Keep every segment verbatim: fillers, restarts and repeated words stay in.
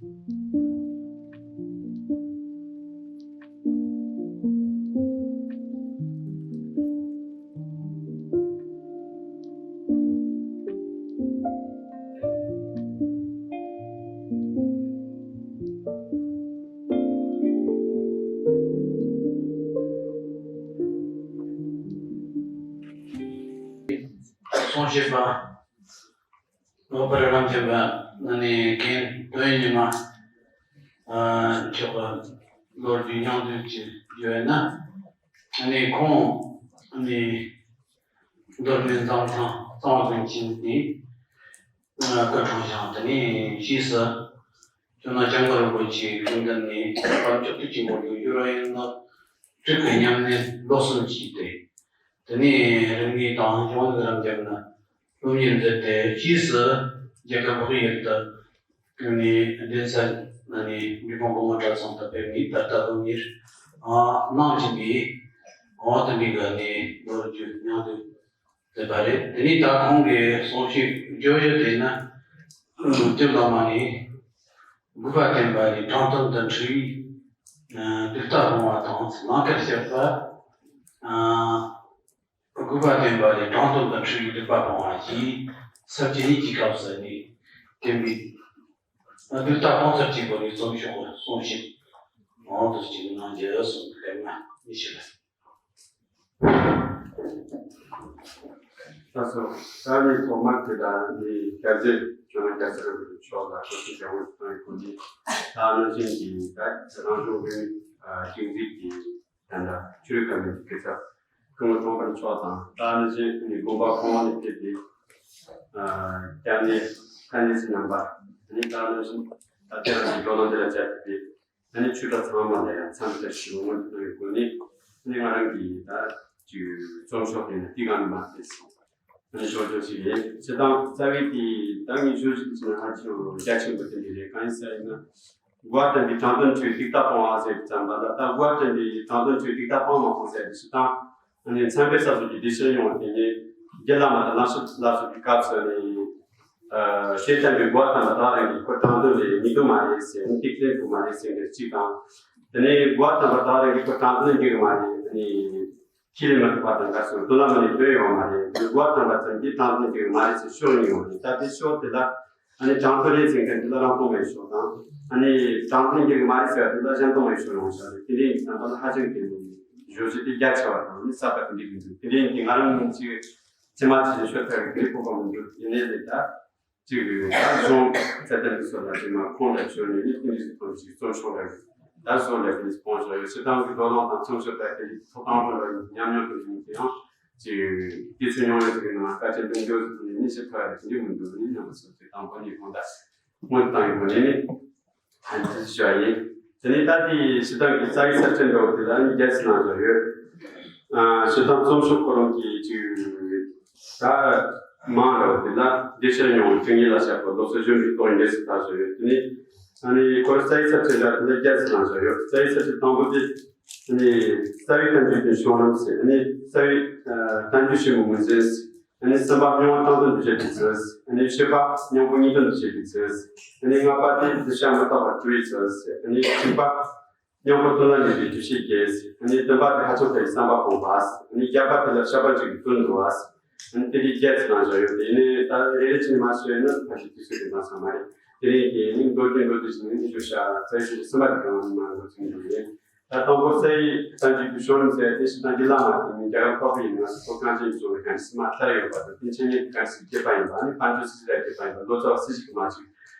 གསུང་བཤད་པ། ལོ་པར་རམ་ཆེན་པ་ནི་རྒན་དོན་ཉི་མ་མཆོག་གི་ལོ་རྒྱུས་སྙིང་བསྡུས་ཅིག་ཡོད་ན། ནི་ཁོང་ནི་མདོ་སྨད་མཛངས་ཐང་གཙང་བ་དགོན་གྱི་ནི་སྐུ་འཁྲུངས་ཤིང་། དེ་ནས་ཕྱིས་སུ་ཇོ་ནང་སྐྱབས་མགོན་རིན་པོ་ཆེའི་སྐུ་མདུན་ནས་དཔལ་མཆོག་ཐུགས་ཀྱི་འཁོར་ལོ་བསྒྱུར་བ་ཡིན་ན། ཁྲིད་ཀྱི་ཉམས་ལེན་ལོ་གསུམ་བྱས་ཏེ། དེ་ནས་རིམ་གཉིས་དང་གཞུང་ལུགས་རབ་འབྱམས་ནི་སློབ་གཉེར་མཛད་དེ། ཕྱིས་སུ་རྒྱལ་ཁབ་དབུས་ཡུལ་དུ་ནས་གདན་ས་ནས་འབྲས་སྤུངས་སྒོ་མོ་གྲྭ་ཚང་དུ་ཕེབས་ནས་ད་ལྟ་སློབ་གཉེར་གནང་བཞིན་པའི་འོ་དེ་འདྲའི་གི་ནས་ལོ་རྒྱུས་སྙིང་བསྡུས་མཛད་པ་རེད། དེ་ནས་ད་ཁོང་གི་གསུང་བཤད་བརྗོད་གཞི་དེ་ནི་སྤྱིར་བཏང་མ་ནས་དགོས་པ་བསྟན་པ་ལས་དྲང་དོན་དུ་འཁྲུལ་བའི་སྡིག་ལྟ་སྤོང་བ་དང་། ལང་ཀར་བཤད་པ། དགོས་པ་བསྟན་པ་ལས་དྲང་དོན་དུ་འཁྲུལ་བའི་སྡིག་པ་སྤོང་བ་བཅས་ས་བཅད་གཉིས་ཀྱི་སྐབས་སུ་ནས་བསྟན་པའི་སྡིག་ལྟ་སྤོང་ཚུལ་གྱི་སྒོ་ནས་རྩོམ་ཤོག་གི་གསུང་བཤད་མང་དུ་ཅིག་གནང་རྒྱུ་གསུངས། སྐར་མ་ཉི་ཤུ་ལ། ད་སོ་ས་གནས་ཐོག་མར་དེ་དག་ནི་སྐྱབས་རྗེ་ཇོ་ནང་སྐྱབས་གསེར་རིན་པོ་ཆེ་མཆོག་ལ་གོ་སྒྲིག་བྱ་དགོས་སུ་བཏང་ཡོད་སྐོར་འདི། ད་ནང་བཞིན་གྱི་ད་རང་གཞུང་གི་སྒྲིག་འཛུགས་ཀྱི་ད་ལྟ་ཆོས་ཁ་མི་དགེ་ཚབ་སྐུ་ངོ་ཀྲོང་ཧྥང་མཆོག་དང་། ད་ནང་བཞིན་ནི་དགོན་པ་གོང་འོག་ནས་ཕེབས་པའི་སྐྱབས་གནས་ཁ་གནས་ཚུལ་རྣམ་པ། ནི་ད་ནང་བཞིན་ད་དེ་རང་གི་འགྲོ་ལམ་འདི་ལ་བཅར་ཐུབ་པའི། ཨ་ནི་ཆོས་གྲྭ་ཚང་མ་ལ་ཡང་འཚམས་འདྲི་ཞུ་སྔོན་དུ་གཏོང་བའི་སྒོ་ནས། ཨ་ནི་ང་རང་གིས་ད་ཅིག་རྩོམ་ཤོག་དེ་ནི་དེ་ག་ནས་མར་ཕེབས་སོང་། ཨ་ནི་ཞོགས་ཇོ་ཞིག་རེད། སྤྱིར་བཏང་རྩ་བའི་དེ་ད་ངས་ཞུ་ཞིག་བྱས་ན་ཧ་ཅང་རྒྱ་ཆེན་པོ་དེ་འདྲ་རེད། གང་ཡིན་ཟེར་ན། དགོས་པ་བསྟན་པའི་དྲང་དོན་འཁྲུལ་བའི་སྡིག་ལྟ་སྤོང་བ་ཟེར་བའི་བརྩམས་པ་ལ། ད་དགོས་པ་བསྟན་པའི་དྲང་དོན་འཁྲུལ་བའི་སྡིག་ལྟ་སྤོང་མ་སྤོང་ཟེར་དེ་སྤྱིར་བཏང་། ཨ་ནི་མཚན་དཔེ་གསར་བཟོ་གི་སྡེ་ཤག་ཡོང་བ་དེ་ནི་རྒྱུད་བླ་མ་དང་ལམ་ཞིབ་ལ་སོགས་པའི་སྐབས་སུ་ནི། ཨ་དེ་བསྟན་པའི་དགོས་པ་བསྟན་པ་དག་རང་གི་ཁོ་དྲང་དོན་རེད། ངེས་དོན་མ་རེད་ཟེར། ནི་ཏིག་ཏིག་པོ་མ་རེད་ཟེར་མཁན་གཅིག་དང་། དེ་ནས་དགོས་པ་བསྟན་པ་དག་རང་གི་ཁོ་དྲང་དོན་འགྲིག་གི་མ་རེད། ནི་ཁས་ལེན་མི་ཐུབ་པ་དང་། ག་སོ་དོན་ལ་མ་ནི་དོན་ཡོད་མ་རེད། དགོས་པ་བསྟན་པ་ཙམ་གྱིས་དྲང་དོན་འགྲིག་གི་མ་རེད་ཟེར་ཕྱོགས་གཉིས་ཡོད་རེད། ད་དེ་ཕྱོགས་དེ་ལ། ཨ་ནི་དྲང་དོན་རེད་ཟེར་མཁན་དེ་ལ་རང་སྟོང་བའི་ཕྱོགས་དང་། ཨ་ནི་དྲང་དོན་འགྲིག་གི་མ་རེད་ཟེར་བ་དེ་ལ་གཞན་སྟོང་བའི་ཕྱོགས་ཡོང་བཞག་རེད། དེ་འདྲའི་བསམ་པ་ལ་ཧ་ཅང་གི་བརྗོད་གཞི་དེ་རྒྱ་ཆེ་བ་དང་། ནི་གསར་པ་དེ་འགྲིག་གི་འདུག་དེ་འདྲའི་གི་ང་རང་ཅིག་ཚད་མ་ཆེ་ཞིང་ཤོད་ཐབས་ཀྱི་དེ་སྤོབས་པ་མི་འདུག་དེ་ནས་ལས་ད་ཅིག་ད་གཞུང་ཚད་ལྡན་དུ་སོགས་ལ་ཅིག་མ་ཁོང་ལ་བྱོན་ནས་ནི་ཀུན་གྱིས་ཐོན་ཅིག་རྩོམ་ཤོག་ལ་ད་བཟོ་ལ་ཀུན་གྱིས་སྤོང་ཤོག་ཡོད། སྤྱིར་བཏང་གི་བགྲོ་གླེང་དང་རྩོམ་ཤོག་ལྟ་དེ་ཐོག་དང་པོ་ལ་ཉམས་མྱོང་དུ་བྱུང་དེ་ཡང་ཅིག་དུས་ཚོད་ཉུང་ཉུང་ཞིག་གི་ནང་སྐད་ཆ་འདོན་རྒྱུ་ཟེར་ནས་ནི་ཞིབ་ཕྲ་རེ་ཞིག་མི་འདུག་ནི་ཉམས་སོ་ཚོས་དང་པོ་ནས་གོང་ད། སྔོན་དང་ཡིན་པ་ནི་ནི་ཕན་ཚུན་ཞུ་བ་ཡིན། དེ་ནས་ད་ལྟའི་སྤྱིར་བཏང་གི་རྩ་བའི་ས་བཅད་འདྲ་བོ་དེ་ལ་ནི་རྒྱ་ཆེ་གནང་བཞག་ཡོད། ཨ་སྤྱིར་བཏང་རྩོམ་ཤོག་ཁོ་རང་གི་ཅིག་ད་མང་འདྲ་བོ་དེ་ལ་སྡེ་ཤག་ཉུང་བའི་སྤྱི་ངན་ལ་བཤད་པ་ལོ་ཚོད་གཞོན་པའི་ཐོག་འགྲེལ་བཤད་ད་བཞག་ཡོད། དེ་ནས་ཨ་ནི་ཁོ་ར་རྩ་བའི་ས་བཅད་འདྲ་དེ་ལ་རྒྱ་ཆེ་གནང་བཞག་ཡོད། རྩ་བའི་ས་བཅད་དང་པོ་དེ་ནི་རྩ་བའི་བསྟན་བཅོས་ཀྱི་བྱུང་རིམ་ཟེར། ཨ་ནི་རྩ་བའི་ཨ་བསྟན་བཅོས་ཆེན་མོའི་ངོས་འཛིན་ཟེར། ཨ་ནི་གསུམ་པ་མྱོང་བ་དྲང་དོན་དུ་བྱེད་པའི་ཚུལ། ཨ་ནི་བཞི་པ་སྙིང་པོ་ངེས་དོན་དུ་བྱེད་པའི་ཚུལ། ཨ་ནི་ལྔ་པ་དེ་གདུལ་བྱ་མི་རྟག་པར་གྲོལ་བའི་ཚུལ། ཨ་ནི་བཅུ་པ་སྙིང་པོ་དོན་ལ་གནས་པའི་སྒྲུབ་བྱེད་བརྒྱད། ཨ་ནི་བདུན་པ་དེ་ཧ་ཅང་དལ་བའི་བསམ་པ་སྤོང་བ། ཨ་ནི་བརྒྱད་པ་དེ་ལ་བཤགས་པ་མཆོག་གི་དོན་འདུལ་བ། ཨ་ནི་དེ་འདྲའི་བརྒྱད་ཅིག་གནང་བཞག་ཡོད། དེ་ནི་ད་རེ་རེ་བྱས་ནས་མ་ཞུས་ན་ཕལ་ཆེར་དུས་ཚོད་ཀྱི་གནང་ས་མ་རེད། དེ་རིང་གི་ནི་མདོར་བསྡུས་མདོར་བསྡུས་བྱས་ནས་ནི་བརྗོད་བྱ་རྩ་བའི་ཆོས་གསུམ་པ་དེ་གང་ལ་མ་འགོ་ཚུགས་ཀྱི་ཡོད། ད་དང་པོ་རྩ་བའི་བསྟན་བཅོས་ཀྱི་བྱུང་རིམ་ཟེར་དེ་སྤྱིར་བཏང་གི་བླ་མ་དེ་ནི་རྒྱལ་བ་འཕགས་པའི་ཡུལ་ནས་སོ་སོ་གངས་ཅན་གྱི་ལྗོངས་ལ་གང་ཞིག་མ་ཐར་ཡོད་པ་དང་། དེ་འཆད་ཉན་གྱི་གངས་ཅན་གྱི་སྐྱེས་པ་ཡིན་པ། ཨ་ནི་ཕན་ཚུན་སྲིད་ཞི་ལ་སྐྱེས་པ་ཡིན་པ། ལོ་ཙཱ་བ་སྲིད་ཞི་གི་མ་ཅིག་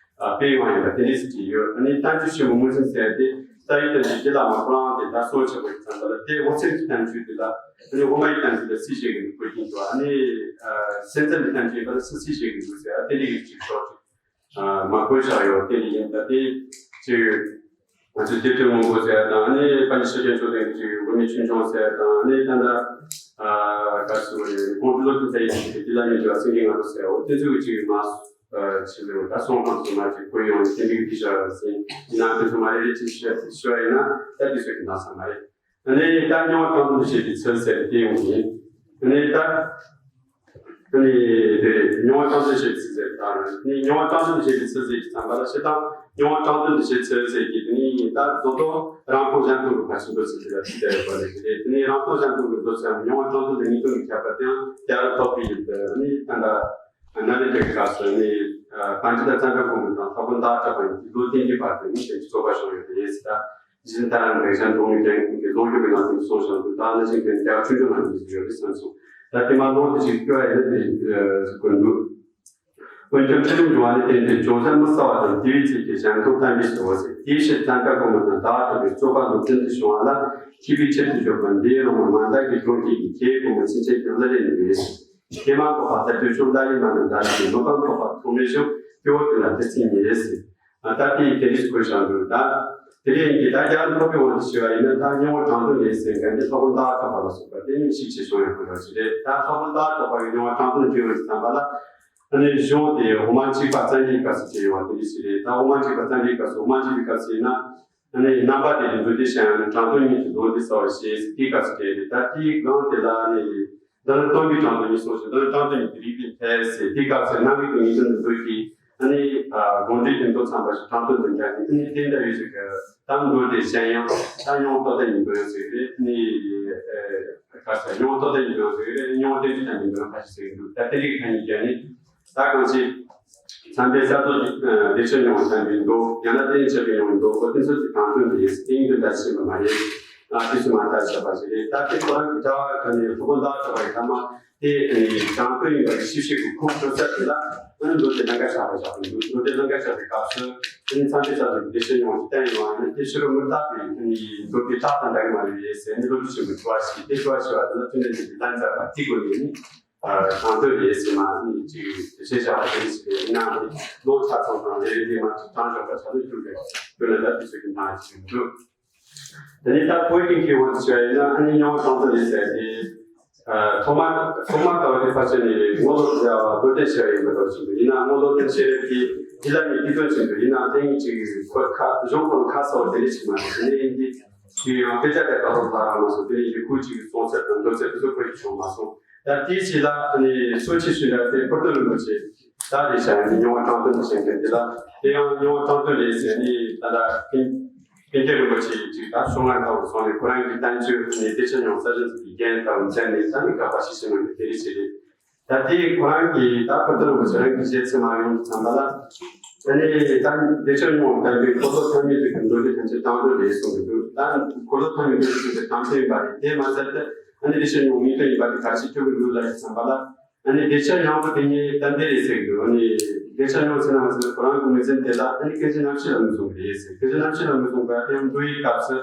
སྤེལ་ཡོང་ཡིན་པ་དེ་འདྲས་སུ་བྲིས་ཡོད། ཨ་ནི་བསྟན་བཅོས་ཆེན་མོ་ངོས་འཛིན་ཟེར་དེ་རྩ་བའི་བསྟན་བཅོས་ཀྱི་བླ་མ་ཁོ་རང་དེ་ད་གཙོ་བོ་ཆེ་བོ་ཡིན་ཙང་། ད་ལ་དེ་འོད་གསལ་གྱི་བསྟན་བཅོས་དེ་ལ། ཨ་ནི་དབུ་མ་ཡི་བསྟན་བཅོས་ལ་སྲིད་ཞི་གི་འདུག་དགོས་ཀྱིན་འདུག་ཨ་ནི་སེམས་ཙམ་གྱི་བསྟན་བཅོས་ཡིན་པ་ལ་སྲིད་སྲིད་ཞི་གི་འདུག་ཟེར། ཨ་དེ་འདྲས་ཀྱི་ཅིག་ཤོག་ཅིག་མ་བཀོད་བཞག་ཡོད། དེ་ཡིན་ད་དེ་ཅིག་ང་ཚོས་དེབ་ཐེར་སྔོན་པོ་ཟེར་ཡ་དང་། ཨ་ནི་པཎ་ཆེན་ཤེར་ཕྱིན་མཆོག་ལྡན་གྱི་ཅིག་དབུ་མའི་ཆོས་འབྱུང་ཟེར་ཡ་དང་། ཨ་ནི་ད་ལྟ་ཨ་ག་རེ་ཟེར་དགོས་རེད། ཀོང་སྤྲུལ་བློ་གྲོས་ཚེ་ཡི་ཞིག་གི་དེ་ལ་ཉེ་རབས་སེང་གེ་ང་རོ་ཟེར་ཡ་འོ་དེ་ཚོ་གི་ཅིག་མ་ཨ་ཆི་ཟེར་བ་ད་སོང་ཙང་ཚོ་མ་ཅིག་གོ་ཡོང་ནས་དེ་འདྲའི་གི་ཤ་ཟིན་ཡིན་ན་དེ་ཚོ་མ་རེ་རེ་ཅིག་ཤ་ཤོ་ཡིན་ན་ད་དེ་ཚོ་གི་ན་ས་མ་རེད། ཨ་ནི་ད་མྱོང་བ་དྲང་དོན་དུ་བྱེད་པའི་ཚུལ་ཟེར་དེ་ཡོང་གི་ཡིན། ཨ་ནི་ད་ཨ་ནི་དེ་རེད། མྱོང་བ་དྲང་དོན་བྱེད་པའི་ཚུལ་ཟེར་ད་ཨ་ནི་མྱོང་བ་དྲང་དོན་དུ་བྱེད་པའི་ཚུལ་ཟེར་གྱི་བསམ་པ་ལ་སྤྱིར་བཏང་ མྱོང་བ་དྲང་དོན་དུ་བྱེད་ཚུལ་ཟེར་གྱི་དེ་ནི་ད་མདོར་དུ་རང་མཐོང་གཞན་མཐོང་གི་ཕར་ཕྱིན་འགྲོ་ཚུལ་དེ་ལ་ཐུག་བསྡད་ཡོད་པ་རེད། དེ་ནི་རང་མཐོང་གཞན་མཐོང་གི་འགྲོ་ཚུལ་མྱོང་བ་དྲང་དོན་དུ་ངེས་དོན་གྱི་ཁྱད་པར་དེའང་བསྐྱར་ཐོབ་པའི་ཡུལ་དུ་ནི་ད་ལྟ་ན་ནི་དེ་གི་སྐབས་སུ་ནི་པཎ་ཆེན་བསྟན་དགྲ་དགོན་པ་དང་ལྷ་པོ་ཟླ་གྲགས་པ་ཡིན་གྱི་བློ་བསྟན་གྱི་བར་དུ་ནི་དེ་རྩོད་པ་བྱུང་ཡོད་པ་རེད་ཟེར། ད་རྗེ་བཙུན་ཏཱ་ར་རིན་པོ་ཆེ་གཞན་མཐོང་མི་ཅན་གྱི་ལོ་རྒྱུས་ཀྱི་ནང་དུ་གསུངས་བཞག་འདུག་ད་ནི་ཅིག་གི་རྒྱ་ཆུང་ཆུང་ནང་དུ་ཡོད་རེད་བསམ་སོང་། ད་དེ་མ་ལོག་དེ་ཅིག་སྐྱོ་ཡ་ཡིན་ན་དེ་ཟེར་དགོས་འདུག་འོན་ཀྱང་ཚུལ་ཁྲིམས་འབྱུང་བ་ནི་བསྟན་པའི་སྦྱོར་ཚན་མི་གསལ་བ་དང་དེ་བའི་ཚིག་གི་གཞན་མཐོང་བསྟན་པའི་ཟེར་བ་ཟེར། དེའི་ཕྱིར་བསྟན་དགྲ་དགོན་པ་དང་ཟླ་བ་གྲགས་པའི་རྩོད་པ་ལུགས་མཐུན་དུ་བྱུང་བ་ལ་མཁས་པའི་ཆེད་དུ་བརྗོད་པ་འདིའི་རང་དབང་མ་འདའ་གི་སྒྲོམ་གྱི་གི་ཁྱེད་དགོན་པ་ཚུན་ཆད་ཀྱི་བླ་རེ་ནི་རེད། དེ་མ་འགོག་པ་ལྟར་དུ་ཤོག་ལྟ་ཡི་མ་ནི་འདའ་ཞིག་མི་ཕམ་འཕགས་པ་ཐོགས་མེད་ཤོག་སྐྱེ་བོ་དེ་ལ་དེ་སྲིད་ཉེ་རེད་ཟེར། ད་དེ་ཡི་དེ་རིགས་དགོས་བཞག་འདུག་ད་དེ་རིང་གི་ད་རྒྱ་ལ་ཐོབ་པའི་དབང་དུ་བྱས་པ་ཡིན་ན་ད་མྱོང་བ་དྲང་དོན་ལས་ཟེར་མཁན་འདི་ལྷ་པོ་ཟླ་བ་གྲགས་པ་ལ་སོགས་པ་དེ་ནི་ཤིག་ཆེ་ཤོས་ཡང་གང་འདྲ་ཞིག་རེད། ད་ལྷ་པོ་ཟླ་བ་གྲགས་པ་གི་མྱོང་བ་དྲང་དོན་བྱུང་བའི་བསམ་པ་ལ་ཨ་ནི་གཞུང་དེ་དབུ་མ་གཅིག་པ་བཙན་གྱིས་སྐབས་སུ་བྱས་ཡོང་བ་དེ་འདྲ་ཞིག་རེད། ད་དབུ་མ་གཅིག་པ་བཙན་གྱིས་སྐབས་སུ་དབུ་མ་གཅིག་པའི་སྐབས་སུ་ཡིན་ན་ཨ་ནི་རྣམ་པ་དེ་ལས་མདོ་སྡེ་བཤད་ཡང་ནི་དྲང་དོན་ཉིད་ཀྱི་ལུང་དེ་གསལ་བར་བཤད་ཟེར་དེའི་སྐབས་སུ་བྲིས་རེད། ད་དེའི་སྒང་དེ་ལ་ཨ་ནི། འདི་ནི་སྟོང་གི་དྲང་དོན་ཉིད་གསུངས་ཤིང་། འདི་ནི་དྲང་དོན་ཉིད་ཀྱི་རིགས་པས་འཐད་ཟེར། དེའི་སྐབས་སུ་རྣམ་རིག་གི་ངེས་དོན་དུ་འདོད་ཀྱི་ཨ་ནི་དགོངས་འགྲེལ་གྱི་མདོ་ཚང་པ་ཞིག་དྲང་དོན་དུ་འདྲ་ནི་ཨ་ནི་རྟེན་འབྲེལ་ཡོད་ཟེར་གི་ད་མདོ་སྡེ་གཞན་ཡང་ད་མྱོང་བ་རྟོག་ལྡན་གཉིས་འདོད་ཡོད་ཟེར་གི་རེད། ཨ་ནི་ག་ས་མྱོང་བ་རྟོག་ལྡན་གཉིས་འདོད་ཡོད་ཟེར་གི་རེད། མྱོང་བ་རྟེན་འབྲེལ་ལྡན་གཉིས་འདོད་ཡོད་ཁ་ཤས་ཟེར་གི་འདུག་ད་དེ་རིགས་ཁ་གཉིས་ཀྱང་ནི། ད་གང་ཞིག་བསམ་པའི་གསར་གཏོད་ཀྱི་བདེ་ཆེན་མྱོང་བ་བསྟན་པའི་མདོ། ཡང་ན་དེ་ནི་འཆད་པའི་མྱོང་བའི་མདོ། འོ་དེ་ཚོ་དེ་དྲང་དོན་དུ་ཡིན་ཟེར་དེ་ཡིན་དུ་ད་ཤེས་པ་མ་རེད། ཨ་དེ་ཚོ་མ་ལྟ་བྱས་པ་ཞིག་རེད། ད་དེ་ཁོ་རང་གི་གྲྭ་བ་ག་ནས་ལྷུག་པོ་ཟླ་བ་གྲགས་པ་ཡི་ཐ་མ་དེ་དྲང་དོན་ཡིན་པ་གི་ཤེས་བྱེད་ཀྱི་ཁུངས་གཏུག་ས་དེ་ལ་ཨ་ནི་མདོ་དེ་ལང་ཀ་ཆགས་པ་བཞག་པ་འདུག་མདོ་དེ་ལང་ཀ་ཆགས་པའི་སྐབས་སུ་དེ་ནི་བསམ་པའི་གསར་གཏོད་ཀྱི་བདེ་ཆེན་མྱོང་བ་ཞིག་བསྟན་ཡོང་བ་ནི་དེ་ཕྱི་རོལ་མུ་སྟེགས་པའི་མདོ་དེ་རྟགས་དང་འདྲ་གི་མ་རེད་ཟེར་ནི་སློབ་དཔོན་ཆེན་པོ་དྲི་བ་ཞིག་དེ་དྲི་བ་ཞིག་བ་དེ་ལ་ཐུན་ལས་ཀྱི་ལན་ཚར་བ་དེ་དགོས་ནས་ནི། དྲང་དོན་རེད་ཟེར་མ་ནི་ཅིག་ཞེས་བྱ་བ་དེ་ཞིག་རེད། ཡིན་ནའང་ལོ་ཆ་ཚང་དང་ལས་རིགས་དེ་མ་ཅིག་དྲང་ཞོག་པ་ཆ་ཚང་གྱུར་པའི་དོན་ལ་ད་དུས་ཚོད་ཀྱི་ནང་ཞིག་འདུག་དེ་ནི་ད་བོད་ཀྱི་མཁས་དབང་ཞིག་ཡིན་ན་ཨ་ནི་མྱོང་བ་དྲང་དོན་རེད་ཟེར་ཏེ། ཐོག་མ་ཐོག་མ་ལྟ་བུ་དེ་ཕལ་ཆེར་ནི་རྔོག་ལོ་ཟེར་བ་རྡོ་རྗེ་ཤེས་རབ་ཡིན་པ་འདྲ་ཞིག་འདུག་ཡིན་ནའང་རྔོག་ལོ་དེ་ཤེས་རབ་ཀྱི་འདི་ལ་ནི་ཏི་ཙོན་ཞིག་འདུག་ཡིན་ནའང་དེ་ཉིད་ཅིག་ཁོ་ཁ་གཞུང་ཁོ་ན་ཁ་གསལ་བ་དེ་འདྲ་ཞིག་མ་རེད། དེ་ནི་ཡིན་གྱི། དེ་ཡང་དཔེ་ཆ་དེ་ད་དུང་ལྷག་ར་མ་སོང་། དེ་ནས་ཡི་གུ་གཅིག་གི་གསུང་ཚད་དང་འདོད་ཚད་དེ་ཚོ་བོད་ཀྱི་བྱུང་མ་སོང་། ད་དེའི་རྗེས་ལ་ཨ་ནི་སོ་ཆེ་ཤོས་ལ་དེ་ཕུར་སྟོན་རིན་པོ་ཆེ་ད་རེད་བྱ་ཡང་ནི་མྱོང་བ་དྲང་དོན་དུ་བྱེད་མཁན་དེ་ལ་དེ་ཡང་མྱོང་བ་དྲང་དོན་རེད་ཟེར་ནི་ད་ལྟ་ཀུན་མཁྱེན་རིན་པོ་ཆེ་གཅིག་ད་ཤོག་ངར་ལྟ་བུ་སོང་ནས་ཁོ་རང་གི་བསྟན་བཅོས་ནི་བདེ་ཆེན་མྱོང་ས་གཞི་གི་རྒྱན་ལྟ་བུ་མཚན་ནས་ད་ནི་དགག་པ་ཞིག་བྱེད་མི་འདུག་དེ་རེད་ཟེར་རེད། ད་དེ་ཁོ་རང་གིས་ད་ཕུར་སྟོན་རིན་པོ་ཆེ་རང་གི་བཞེད་ཚད་མར་ཡོང་དུས་ཙམ་པ་ལ། ཨ་ནི་ད་བདེ་ཆེན་མྱོང་བ་བསྟན་པའི་འཁོར་ལོ་ཐ་མའི་དུས་ཀྱི་མདོ་སྡེ་ཐམས་ཅད་དྲང་དོན་རེད་གསུངས་ཀྱི་འདུག་ད་འཁོར་ལོ་ཐ་མའི་དུས་ཀྱི་དེ་དྲང་དོན་ཡིན་པ་རེད། དེ་མ་ཟད་དེ་ཨ་ནི་བདེ་ཆེན་མྱོང་ངེས་དོན་ཡིན་པ་དེ་ག་ཅི་ཐུག་གི་འདུག་ལབ་དུས་ཙམ་པ་ལ། ཨ་ནི་བདེ་ཆེན་མྱོང་བ་དེ་ཉིད་གཏན་བདེ་རེད་ཟེར་གི་འདུག་ཨ་ནི་བདེ་ཆེན་མྱོང་ཟེར་ན་མ་ཟེར་ན་ཁོ་རང་གི་ངོས་འཛིན་དེ་ལ་ཨ་ནི་སྐད་ཅིག་རྣམ་ཤེས་ལ་ངོས་བཟུང་གི་རེད་ཟེར། སྐད་ཅིག་རྣམ་ཤེས་ལ་ངོས་བཟུང་གི་ཨ་ནི་མདོ་ཡི་སྐབས་སུ།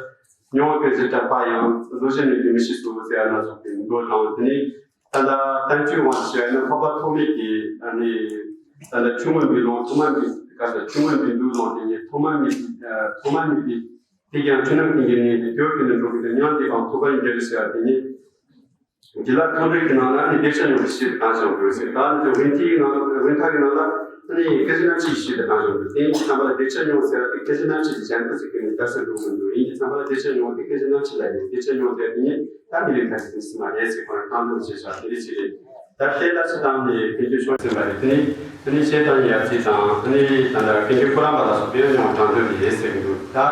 མྱོང་བ་སྐད་ཅིག་གྲགས་པ་ཡང་བློ་ཞན་ནི་དེ་མི་ཤེས་སོ་ཟེར་ཡ་སྣ་ཚོགས་པའི་མདོ་དང་དེ་ནས་ད་ལྟ་བསྟན་བཅོས་དབང་དུ་བྱས་ན་འཕགས་པ་ཐོགས་མེད་ཀྱི་ཨ་ནི་ད་ལྟ་ཆུང་ངུ་མི་ལོང་ཐོག་མ་མི་ག་ས་ཆུང་ངུ་མི་འདུག་ལོང་དེ་ཉིད་ཐོག་མ་མི་ཐོག་མ་མི་དེ་དེ་ཀྱང་འཁྲུལ་སྣང་ཀུན་གྱི་གནས་ཏེ་འགྱུར་བས་ནི་འགྲོ་གི་དེ་མྱང་འདས་པའང་ཐོབ་པར་འགྱུར་ཟེར་བ་དེ་ཉིད་འདི་ལ་མཐོང་གྲོལ་གྱི་ནང་ལ་ནི་བདེ་ཆེན་མྱོང་བའི་ཤེས་པ་གང་བྱུང་དགོས་ཟེར། ད་ནི་དེ་དབེན་ཐིག་གི་ནང་དབེན་ཐག་གི་ནང་ལ་ནི་སྐད་ཅིག་རྣམ་ཤེས་ཤེས་པ་གང་བྱུང་དགོས། དེ་ཡིན་གྱི་ཙམ་པ་ལ་བདེ་ཆེན་མྱོང་ཟེར་བ་དེ་སྐད་ཅིག་རྣམ་ཤེས་ཀྱི་གཞན་དུ་ཟེར་གྱི་ནི་བརྡར་ས་འགྲོ་མི་འདུག་ཡིན་གྱི་ཙམ་པ་ལ་བདེ་ཆེན་མྱོང་དེ་སྐད་ཅིག་རྣམ་ཤེས་ལ་ཡིན། བདེ་ཆེན་མྱོང་དེ་དེ་ཉིད་ད་མི་ལས་ཐ་ཞིག་ཏུ་སྲིད་མ་རེད་ཟེར་ཁོ་རང་དང་དུ་བྱེད་བྱ་དེ་རེད་ཅི་རེད། ད་དེ་ལ་ཕྱི་དང་ནི་ཕན་ཚུན་ཕྱོགས་ཟིན་པ་རེད། དེ་ནི་དེ་ནི་བཤད་སྟངས་ཡར་ཚིག་དང་དེ་ནི་ད་ལྟ་ཕན་ཚུན་ཁོ་རང་པ་ལ་སོགས་པའི་མྱོང་དྲང་དོན་རེད་ཟེར་གྱི་འདུག་ད་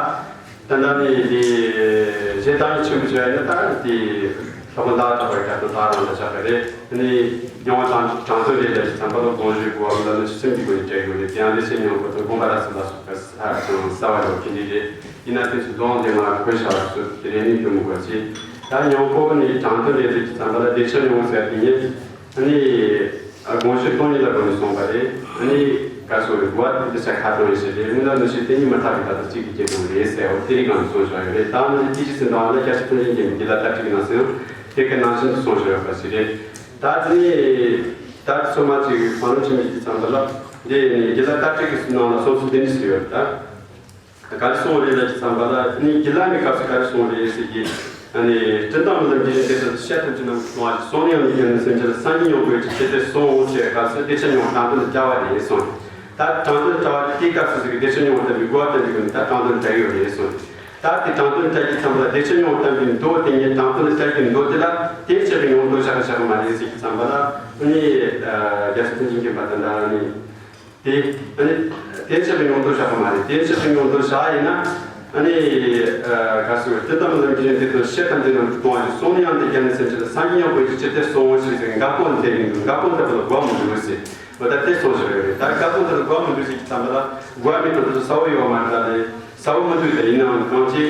ད་ལྟ་ནི་དེ་བཤད་སྟངས་ཆེན་པོ་བྱས་ན་ད་དེ་ལྷག་པ་ཟླ་བ་གྲགས་པའི་ཁ་དང་ད་རང་ལ་ཆགས་པ་རེད། དེ་ནི་མྱོང་བ་དྲང་དྲང་དོན་རེད་ལ་ཞིག་ཙམ་པ་ལ་དགོངས་ཞུ་དགོས་པ་ལ་ནི་སེམས་ཀྱི་སྒོ་ནས་སྤྲད་དགོས་རེད། དེ་ཡང་ལས་བྱེད་མྱོང་བ་དང་དགོངས་པ་ར་སུ་ལ་སོགས་པ་ས་དང་ས་བ་ལ་ཕན་ཚུན་རེད། ཡིན་ན་དེ་ཚོ་གདོང་ལྡན་མ་བཀོད་བྱ་བ་སོགས་དེ་རེ་ནི་འདུག་མི་དགོས་ཅི། ད་མྱོང་པོ་ནི་དྲང་དོན་རེད་ཟེར་གྱི་ཙམ་པ་ལ་བདེ་ཆེན་མྱོང་ཟེར་དེ་ཉིད་ཨ་ནི་དགོངས་གཞི་སྟོང་ཉིད་ལ་སྒོ་ནས་གསུངས་པ་རེད། ཨ་ནི་ག་སོ་རེ་དགོས་པ་དེ་ཆ་ཁ་ཏོན་རེད་ཟེར་རེད། དངོས་ལ་ནུ་ཞིག་དེ་ཉིད་མ་ཐག་གི་ད་ལྟ་གཅིག་གི་སྐྱེ་དོན་རེད་ཟེར་བ་དེ་རིགས་གང་གསུངས་བཞག་ཡོད་རེད། ད་ནི་དེ་ཅི་ཟིན་དང་ལ་སྐྱ་ཆ་ཐུན་ལེན་གྱི་མི་དེ་ལ་ལྟ་ཁྲིད་ཀྱི་ནང་གསེང་དེ་ག་ནང་བཞིན་དུ་གསུངས་བཞག་ཡོད་པ་ཞིག་རེད། ད་དེ་ནི་ད་ཚོད་མ་ཅིག་གང་རུང་ཆེན་མོ་ཞིག་གི་ཙམ་པ་ལ་འདི་ནི་དེ་ལ་ལྟ་ཁྲིད་ཀྱི་ནང་ལ་སོ་སོ་དེ་འདྲ་ཞིག་ཡོད་རེད་ད། ག་རེ་གསུངས་རེད་ལབ་ཀྱི་ཙམ་པ་ལ་ནི་དགེ་ལགས་ནི་སྐབས་སུ་ག་རེ་གསུངས་རེད་ཟེར་གྱི། ཨ་ནི་སྤྲིན་དང་རླུང་གི་རིགས་དེ་ཚོ་བཤད་ཐུབ་ཀྱི་ནང་གསུངས་པ་ཞིག་སོང་ནས་ཡང་ནི་ཀྱང་ནི་སེམས་ཅན་ལ་སངས་རྒྱས་མྱོང་དགོས་ཀྱི་ཆེད་དུ་གསུངས་འོང་ཟེར་བའི་སྐབས་སུ་བདེ་ཆེན་མྱོང་དྲང་དོན་དུ་བྱ་བ་རེད་གསུངས། ད་དྲང་དོན་དུ་བྱ་བ་དེའི་སྐབས་སུ་ཟེར་གྱི་བདེ་ཆེན་མྱོང་བ་དང་མི་དགོས་པ་དང་འདི་ཀུན་ནི་ད་དྲང་དོན་དུ་བྱ་ཡོད་རེད་གསུངས། ད་དེ་དྲང་དོན་དུ་བྱ་རྒྱུའི་ཙམ་པ་ལ་བདེ་ཆེན་མྱོང་དང་མི་དགོས་པ་དེ་ཉིད་དྲང་དོན་དུ་བྱ་རྒྱུའི་མདོ་དེ་ལ་དེའི་ཕྱིར་དུ་མྱོང་དོན་བྱ་བ་བྱ་བ་མ་རེད་ཟེར་གྱི་ཙམ་པ་ལ་ནི་རྒྱལ་སྲས་ཐུན་འཇིག་མཁྱེན་པ་དང་འདྲ་ནི། དེ་ཨ་ནི་ དེ་ཆེ་བའི་ཡོང་དུ་བཞག་པ་མ་རེད། དེ་ཆེ་བའི་ཡོང་དུ་བཞག་ཡིན་ན། ཨ་ནི། ཨ་ག་སུ་བསྟན་དང་མི་འདམ་གྱི་དེ་དང་ཤེས་ཐམས་ཅད་རྣམས་ཀྱི་སྟོང་བ་ཞིག་སོང་ནས་ཡང་དེ་རྒྱ་ནི་སེམས་ཅན་ལ་སངས་རྒྱས་ཉང་པོའི་ཕྱིར་དེ་སོང་ཞིག་ཟེར་འགག་སྒོ་འདི་ཡིན་འདུག་འགག་སྒོ་འདི་ལ་དགོས་མི་འདུག་ཟེར། འོ་ད་དེ་སོང་ཞིག་རེད། ད་འགག་སྒོ་འདི་ལ་དགོས་མི་འདུག་ཟེར་གྱི་ཙམ་པ་ལ་དགོས་མི་འདུག་ཟེར་ས་བོ་ཡོད་མ་རེད། ད་དེ་ས་བོ་མི་འདུག་ད་ཡིན་ནའང་གང་ཅི།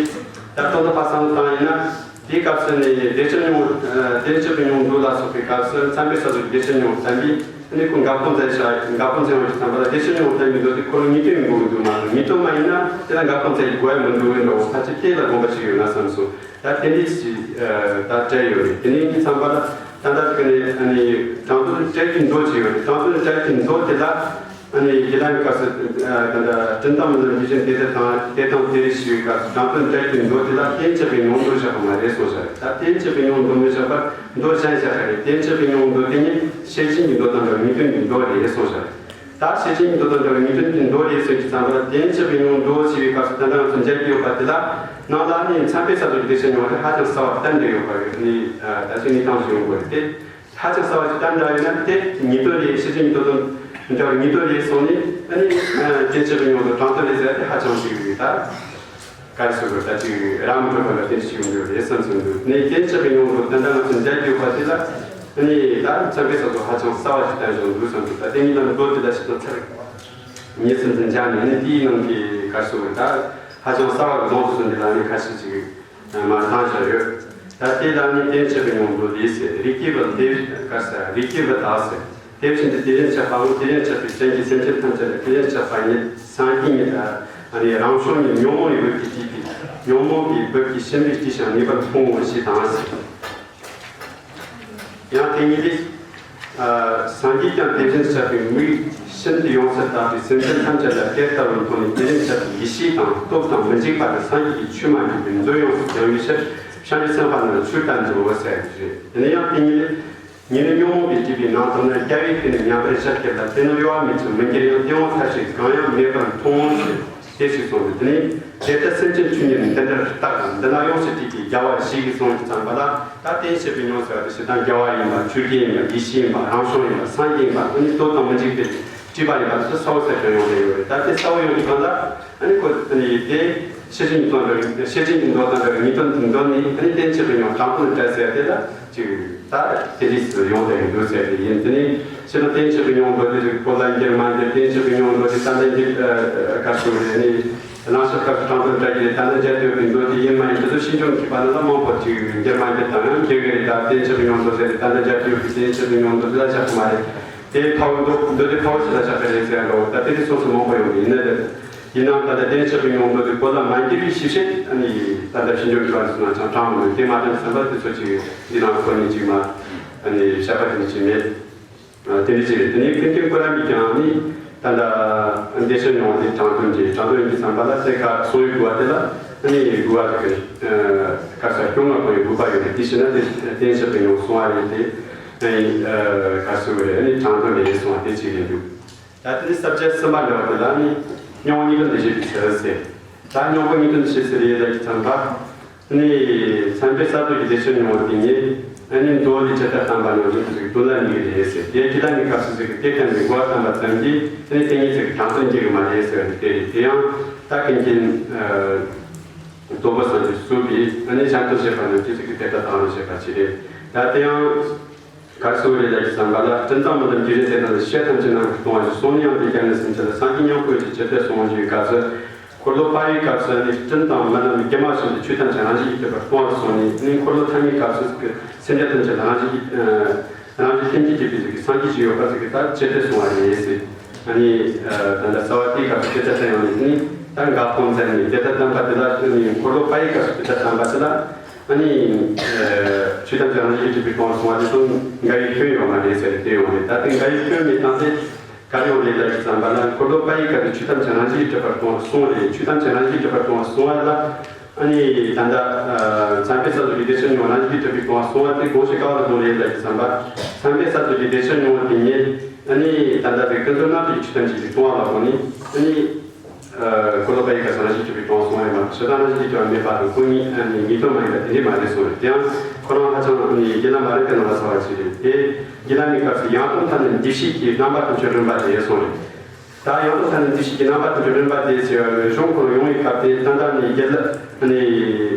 ད་ལྟ་ད་ཕ་སང་བཏང་ཡིན་ན། དེའི་སྐབས་སུ་ནི་བདེ་ཆེན་སྙིང་པོ། ཨ་བདེ་ཆེན་གྱི་སྙིང་པོ་འདུག་ལ་སོགས་པའི་སྐབས་སུ་མཚན་དཔེ་ས་ཟུར་བདེ་ཆེན་སྙིང་པོ་བསྟན་པས། ཨ་ནི་ཁོ་འགག་སྒོ་མཛད་བྱ་འགག་སྒོ་མཛད་འོང་གི་ཙམ་པ་ལ་བདེ་ཆེན་སྙིང་པོ་བསྟན་པའི་མདོ་དེ་ཁོ་ལ་ངེས་དོན་ཡིན་དགོས་ཀྱི་འདུག་མ་གཏོགས་ངེས་དོན་མ་ཡིན་ན་དེ་ལ་འགག་སྒོ་མཛད་ཀྱི་དགོས་ཡ་མི་འདུག་འོན་ཀྱང་ཕལ་ཆེར་དེ་ལ་དགོངས་པ་ཞིག་ཡོད་ན་བསམ་སོང་། ད་དེ་འདྲའི་ཅིག་ཨ་ད་བྲལ་ཡོད་རེད། དེ་ནས་ཡིན་ཙམ་པ་ལ་ད་ལྟ་གི་ནས་ཨ་ནི་དྲང་དོན་བྲལ་གྱི་མདོ་ཅིག་ཡོད་རེད། དྲང་དོན་བྲལ་གྱི་མདོ་དེ་ལ། ཨ་ནི་རྒྱུད་ལམ་གྱི་སྐབས་སུ་ཨ་ད་ལྟ་སྤྲིན་དང་མི་འདམ་གྱི་ཞིང་དེ་དང་དེ་དང་དེ་རེ་ཞིག་གི་སྐབས་སུ་དྲང་དོན་བྲལ་གྱི་མདོ་དེ་ལ་རྟེན་བཅས་པའི་སྙིང་པོ་འདོད་བཞག་པ་མ་རེད་གསུངས་བཞག་རེད། ད་རྟེན་བཅས་པའི་སྙིང་པོ་འདོད་མི་བཞག་པར་མདོ་གཞན་བཞག་པ་རེད། རྟེན་བཅས་པའི་སྙིང་པོ་འདོད་དེ་ནི་ཤེར་ཕྱིན་གྱི་མདོ་དང་འདྲ་བའི་ངེས་དོན་གྱི་མདོ་རེད་གསུངས་བཞག་རེད། ད་ཤེར་ཕྱིན་གྱི་མདོ་དང་འདྲ་བའི་ངེས་དོན་གྱི་མདོ་རེད་ཟེར་གྱི་ཙམ་པ་ལ་རྟེན་བཅས་པའི་སྙིང་པོ་འདོད་ཅེས་པའི་སྐབས་སུ་ད་ལྟ་ང་ཚོ་མཇལ་གྱི་ཡོད་པ་དེ་ལ་ནང་ལ་ནི་མཚན་དཔེ་ས་ཟུར་གྱི་བདེ་ཆེན་སྙིང་པོ་དེ་ཧ་ཅང་གསལ་བ་བསྟན་ཏེ་ཡོད་པ་རེད། ནི་ད་ཅིག་ནི་ཐང་ཞིག་ཡོང་དགོས་རེད་དེ། ཧ་ཅང་གསལ་བ་ཞིག་བསྟན་འདྲ་ཡིན་ན་དེ་ཉིས་དོན་རེད། ཤེར་ཕྱིན་ཉིས་དོན་དང་འདྲ་བའི་ཉིས་དོན་རེད་སོང་ནས་ཨ་ནི་རྟེན་བཅས་པའི་སྙིང་པོ་དང་དྲང་དོན་རེད་ཟེར་ཏེ་ཧ་ཅང་ཞིག་རེད། ད་ག་རེ་ཟེར་དགོས། ད་ཅིག་རང་མི་འགྲོ་བ་ལ་རྟེན་ཅིག་ཡོང་གི་རེད་བསམ་བསམ་འདུག་ནས་རྟེན་བཅས་པའི་སྙིང་པོ་དོན་དག་ང་ཚོ་མཇལ་རྒྱུ་པ་དེ་ལ་ཨ་ནི་ད་མཚན་དཔེ་ས་ཚོ་ཧ་ཅང་གསལ་བ་ཞིག་བསྟན་བཞག་འདུག་བསམ་འདུག་ད་དེ་ཉིད་ལ་མདོ་དེ་ལ་ཞིག་ཏུ་ཚར་ཉིས་སུམ་ཙམ་སྦྱར་ནས་ནི་དེའི་ནང་གི་ག་རེ་ཟེར་དགོས། ད་ཧ་ཅང་གསལ་བ་གི་ལོངས་སུ་སོང་འདི་ལ་ནི་ཁ་ཤས་ཅིག་མར་བཏང་བཞག་ཡོད། ད་དེ་ལ་ནི་རྟེན་བཅས་པའི་སྙིང་པོ་འདོད་དེ་ཟེར། རིགས་ཀྱི་བུ་དེ་ག་ཟེར། རིགས་ཀྱི་བུ་དག་ཟེར། དེ་བཞིན་དུ་དེ་བཞིན་གཤེགས་པའམ་དེ་བཞིན་གཤེགས་པའི་སྤྱན་གྱིས་སེམས་ཅན་ཐམས་ཅད་ལ་དེ་བཞིན་གཤེགས་པ་ཉིད་སངས་རྒྱས་ཉིད་ལ་ནི་རང་བྱུང་ཉིད་ཉོན་མོངས་པའི་བུ་གིས་བསྐྱེད་པའི་ཉོན་མོངས་པའི་བུ་གིས་ཤིན་པའི་དཀྲིས་ཤིང་ངེས་པར་ཕུང་ངོ་ཞེས་དང་ཟེར། ཡང་དེ་ཉིད་དེ། ཨ་སངས་རྒྱས་ཀྱང་དེ་བཞིན་གཤེགས་པའི་མིག་ཤིན་ཏུ་ཡོངས་སུ་དག་པའི་སེམས་ཅན་ཐམས་ཅད་ལ་དེ་ལྟ་བུར་མཐོང་ནས་དེ་བཞིན་གཤེགས་པའི་ཡེ་ཤེས་དང་སྟོབས་དང་མི་འཇིགས་པ་དང་སངས་རྒྱས་ཀྱི་ཆོས་མ་འདྲེས་པའི་མཛོད་ཡོངས་སུ་བརྒྱང་བའི་ཕྱིར་བྱང་ཆུབ་སེམས་དཔའ་རྣམས་ལ་ཆོས་བསྟན་ཏོ་ཟེར་གྱི་རེད། དེ་ནས་ཡང་དེ་ཉིད་ལས། ཉེ་རིང་ཉོན་མོངས་པས་བསྐྱེད་པའི་ནང་དུ་ནི་རྒྱལ་བའི་དེ་ནི་མཉམ་པར་བཞག་གི་ལ་དེ་ནི་གཡོ་བ་མེད་ཅིང་མི་འགྱུར་ཡང་དེ་ཡང་མཐའ་ཞིག་གང་ཡང་མེད་པར་མཐོང་ངོ་ཞེས་དེ་ཞིག་གསུངས་ཏེ། དེ་ནས་དེ་ལྟར་སེམས་ཅན་ཆོས་ཉིད་འདི་འདྲར་བརྟགས་ལ་འདི་ན་ཡོངས་སུ་གྲོལ་བའི་རྒྱལ་བ་ཞིག་གིས་གསུངས་ཀྱི་ཙམ་པ་ལ་ད་རྟེན་བཅས་པའི་སྙིང་པོ་ཟེར་བ་དེ་ཞེ་སྡང་རྒྱལ་བ་ཡིན་པ་ཆོས་རྒྱལ་ཡིན་པ་ཡེ་ཤེས་ཡིན་པ་རང་བྱུང་ཡིན་པ་སངས་རྒྱས་ཡིན་པ་ཨ་ནི་སྟོབས་དང་མི་འཇིགས་པའི་སྤྲུལ་པ་ཡིན་པ་དེ་ཚོ་གསལ་བོ་གསལ་བོ་ཡོང་བསྡད་ཡོད་རེད། ད་དེ་གསལ་བོ་ཡོང་དུས་གང་ལ། ཨ་ནི་ཁོ་ཨ་ནི་དེ་ཤེར་ཕྱིན་གྱི་དོན་དང་ཤེར་ཕྱིན་གྱི་མདོ་དང་འདྲ་བའི་ངེས་དོན་དུ་འདོད་ནས་ཨ་ནི་རྟེན་བཅས་པའི་སྙིང་པོ་དྲང་དོན་བྲལ་ཟེར་དེ་ལ་ཅིག་ད་དེ་འདྲས་སུ་ཡོང་བསྡད་ཀྱི་འདུག་ཟེར་དེ་ཡིན། དེ་ནས་ཕྱི་ལ་རྟེན་བཅས་པའི་སྙིང་པོ་འདོད་དེ་ཅིག་བོད་ལ་འགྱུར་མ་འགྱུར། རྟེན་བཅས་པའི་སྙིང་པོ་འདོད་དེ་ད་ལྟ་འགྱུར་ག་ཟེར་རེད། ཨ་ནི་གླེང་བྱ་སྐབས་སུ་དྲང་དོན་བྲལ་གྱི་རེད། ད་ལྟ་མཇལ་དུ་ཡོད་པའི་མདོ་དེ་ཡིན་མ་ཡིན་དེ་ཚོ་ཤེས་འཇོག་མཁས་པ་རྣམས་ལ་མང་པོ་ཅིག་འགྱུར་མ་འགྱུར་དང་ཡང་འགྱུར་གྱི་རེད། ད་རྟེན་བཅས་པའི་སྙིང་པོ་ཟེར་དེ་ད་ལྟ་མཇལ་དུ་ཡོད་པའི་རྟེན་བཅས་པའི་སྙིང་པོ་འདོད་དེ་ལ་བཞག་གི་མ་རེད། དེ་ཕ་བོ་མདོ་མདོ་དེ་ཕ་བོ་ཞིག་ལ་བཞག་པ་རེད་ཟེར་འགྲོ། ད་དེ་དེ་སོ་སོ་མང་པོ་ཡོང་གི་ཡིན་ན་དེ། ཡིན་ནའང་ད་ལྟ་རྟེན་བཅས་པའི་སྙིང་པོ་འདོད་དེ་བོད་ལ་མ་འགྱུར་བའི་ཕྱིར་ཞེས་ཨ་ནི་ད་ལྟ་ཕྱིས་འབྱུང་གི་བར་སོང་ན་ཅང་དྲང་མོད་དེ་མ་དྲན་བསམ་པ་དེ་ཚོ་ཅིག་འདི་ནང་ཁོ་ནི་ཅིག་མ་ཨ་ནི་བཤད་པ་དེ་ནི་ཅིག་མེད། ཨ་དེ་འདྲ་ཅིག་རེད། དེ་ནས་ཀུན་མཁྱེན་ཀུན་ར་མིས་ཀྱང་ནི་ད་ལྟ་བདེ་ཆེན་སྙིང་པོ་དེ་དྲང་དོན་གྱི་དྲང་དོན་གྱི་བསམ་པ་ལ་དེ་ཁ་གསུང་བའི་དགོས་པ་དེ་ལ་ཨ་ནི་དགོས་པ་དེ་ག་ས་སྐྱོང་བ་དགོས་པའི་དགོས་པ་ཡོད་རེད། དེ་བྱས་ན་དེ་རྟེན་བཅས་པའི་སྙིང་པོ་གསུང་བ་རེད་དེ་ཨ་ནི་ག་ཟེར་དགོས་རེད། ཨ་ནི་དྲང་དོན་རེད་གསུང་བ་དེ་ཅིག་རེད་འདུག་ད་དེ་ནི་ས་བཅད་གསུམ་པ་འདྲ་བ་དེ་ལ་ནི་སྙིང་པོ་ངེས་དོན་འདི་བཞེད་པའི་ཚུལ་ཟེར། ད་སྙིང་པོ་ངེས་དོན་འདི་བཞེད་ཚུལ་ཡོད་ལ་ཡི་ཙམ་པ། ནི་མཚན་དཔེ་ས་ཟུར་གྱི་བདེ་ཆེན་སྙིང་པོ་དེ་ཉིད་ཨ་ནི་མདོ་ལས་ཇི་ལྟར་བསྟན་པ་ནང་བཞིན་དུ་ཞིག་དོན་ལ་ནི་རེད་ཟེར། དེ་ཇི་ལྟར་ནི་སྐབས་སུ་ཟིག་གི་དེ་ལྟར་ནི་གོ་བ་བསྟན་པ་ཙམ་གྱིས་ཨ་ནི་དེ་ཉིད་ཟིག་གི་དྲང་དོན་འགྱུར་གི་མ་རེད་ཟེར་བ་ནི་དེ་རེད། དེ་ཡང་ད་ཀུན་མཁྱེན་རྫོགས་པའི་སངས་རྒྱས་སུ་གསུངས་པའི་ཨ་ནི་གཞན་དོན་བཤད་པ་ནང་བཞིན་ཟིག་གི་དེ་ལྟར་དྲང་དོན་བཤད་པ་ཅི་རེད། ད་དེ་ཡང་། ག་རེ་ཟེར་རེད་ལབ་ཀྱི་ཙམ་པ་ལ་སྤྲིན་དང་མི་འདམ་གྱི་རིགས་དེ་དག་ལ་ཤེས་ཐམས་ཅད་རྣམས་ཀྱིས་སྟོང་བ་ཞིག་སོང་ནས་ཡང་དེ་རྒྱ་ནི་སེམས་ཅན་ལ་སངས་རྒྱས་ཉང་པོའི་ཕྱིར་ཇི་ལྟར་སོང་ཞེས་སྐབས་སུ། འཁོར་ལོ་པ་ཡི་སྐབས་སུ་ནི་སྤྲིན་དང་མི་འདམ་སྒྱུ་མ་བཞིན་དུ་ཆོས་ཐམས་ཅད་རང་བཞིན་གྱིས་གྲུབ་པར་སྟོང་བར་སོང་ནས་ནི་འཁོར་ལོ་ཐ་མའི་སྐབས་སུ་སེམས་ཅན་ཐམས་ཅད་ལ་རང་བཞིན་གྱིས་རང་བཞིན་ལྷན་ཅིག་སྐྱེས་པའི་གཟུགས་ཀྱི་སངས་རྒྱས་ཤིག་ཡོད་པ་ཟིག་གིས་ད་ཇི་ལྟར་སོང་བ་རེད་ཟེར། ཨ་ནི་ད་ལྟ་རྩ་བ་དེའི་སྐབས་སུ་དེ་ལྟར་བསྟན་ཡོང་ནས་ནི་ད་འགག་སྒོ་མཛད་ནས་དེ་ལྟར་བསྟན་པ་དེ་ལ་ནི་འཁོར་ལོ་པ་ཡི་སྐབས་སུ་དེ་ལྟར་བསྟན་པ་དེ་ལ། ཨ་ནི། ཆོས་ཐམས་ཅད་རང་བཞིན་གྱིས་གྲུབ་པའི་སྟོང་བར་སོང་བ་དེ་ཚོ་འགལ་བའི་སྐྱོན་ཡོད་མ་རེད་ཟེར་ཏེ་ཡོང་རེད། ད་དེ་འགལ་བའི་སྐྱོན་མེད་སྟངས་དེ་ག་རེ་ཡོང་རེད་ལབ་ཀྱི་ཙམ་པ་ལ་འཁོར་ལོ་པ་ཡི་སྐབས་ཀྱི་ཆོས་ཐམས་ཅད་རང་བཞིན་གྱིས་གྲུབ་པར་སྟོང་བར་སོང་རེད། ཆོས་ཐམས་ཅད་རང་བཞིན་གྱིས་གྲུབ་པར་སྟོང་བར་སོང་བ་ལ་ཨ་ནི་ད་ལྟ་མཚན་དཔེ་ས་ཟུར་གྱི་བདེ་ཆེན་སྙིང་པོ་རང་བཞིན་གྱིས་གྲུབ་པའི་སྟོང་བར་སོང་བ་དེ་དགོངས་གཞི་ག་བ་ལ་དགོངས་རེད་ལབ་ཀྱི་ཙམ་པ་མཚན་དཔེ་ས་ཟུར་གྱི་བདེ་ཆེན་སྙིང་པོ་དེ་ཉིད་ཨ་ནི་ད་ལྟ་དེ་ཀུན་རྫོབ་རྣམ་དག་གི་ཆོས་ཐམས་ཅད་ཀྱི་སྟོང་བ་ལ་དགོངས་ནས་ཨ་ནི། འཁོར་ལོ་པ་ཡི་སྐབས་སུ་རང་བཞིན་གྱིས་གྲུབ་པའི་སྟོང་བར་སོང་བ་ཡིན་པ་དང་ཞེ་སྡང་རང་བཞིན་གྱིས་གྲུབ་པ་མེད་པ་དང་ཁོ་ཉིད་ཨ་ནི་ངེས་དོན་མ་ཡིན་པ་དེ་འདྲས་མ་རེད་གསུངས་རེད། དེ་ཡང་ཁོ་རང་ཧ་ཅང་ཨ་ནི་རྒྱུད་ལམ་མ་རིག་པའི་ནང་ལ་ཚ་བ་ཞིག་རེད་དེ། རྒྱུད་ལམ་གྱི་སྐབས་སུ་ཡང་དོན་ཐ་སྙད་འདུས་བྱས་ཀྱི་རྣམ་པ་ཐམས་ཅད་རིམ་པ་དེ་གསུངས་རེད། ད་ཡང་དག་ས་ནས་འདི་ཞིག་གི་རྣམ་པ་དེ་ཚོ་རིམ་པ་དེ་ཚོ་གཞུང་ཁོ་ན་ཡོང་བའི་སྐབས་དེ་ད་ལྟ་ནས་རྒྱལ་ལ་ནས་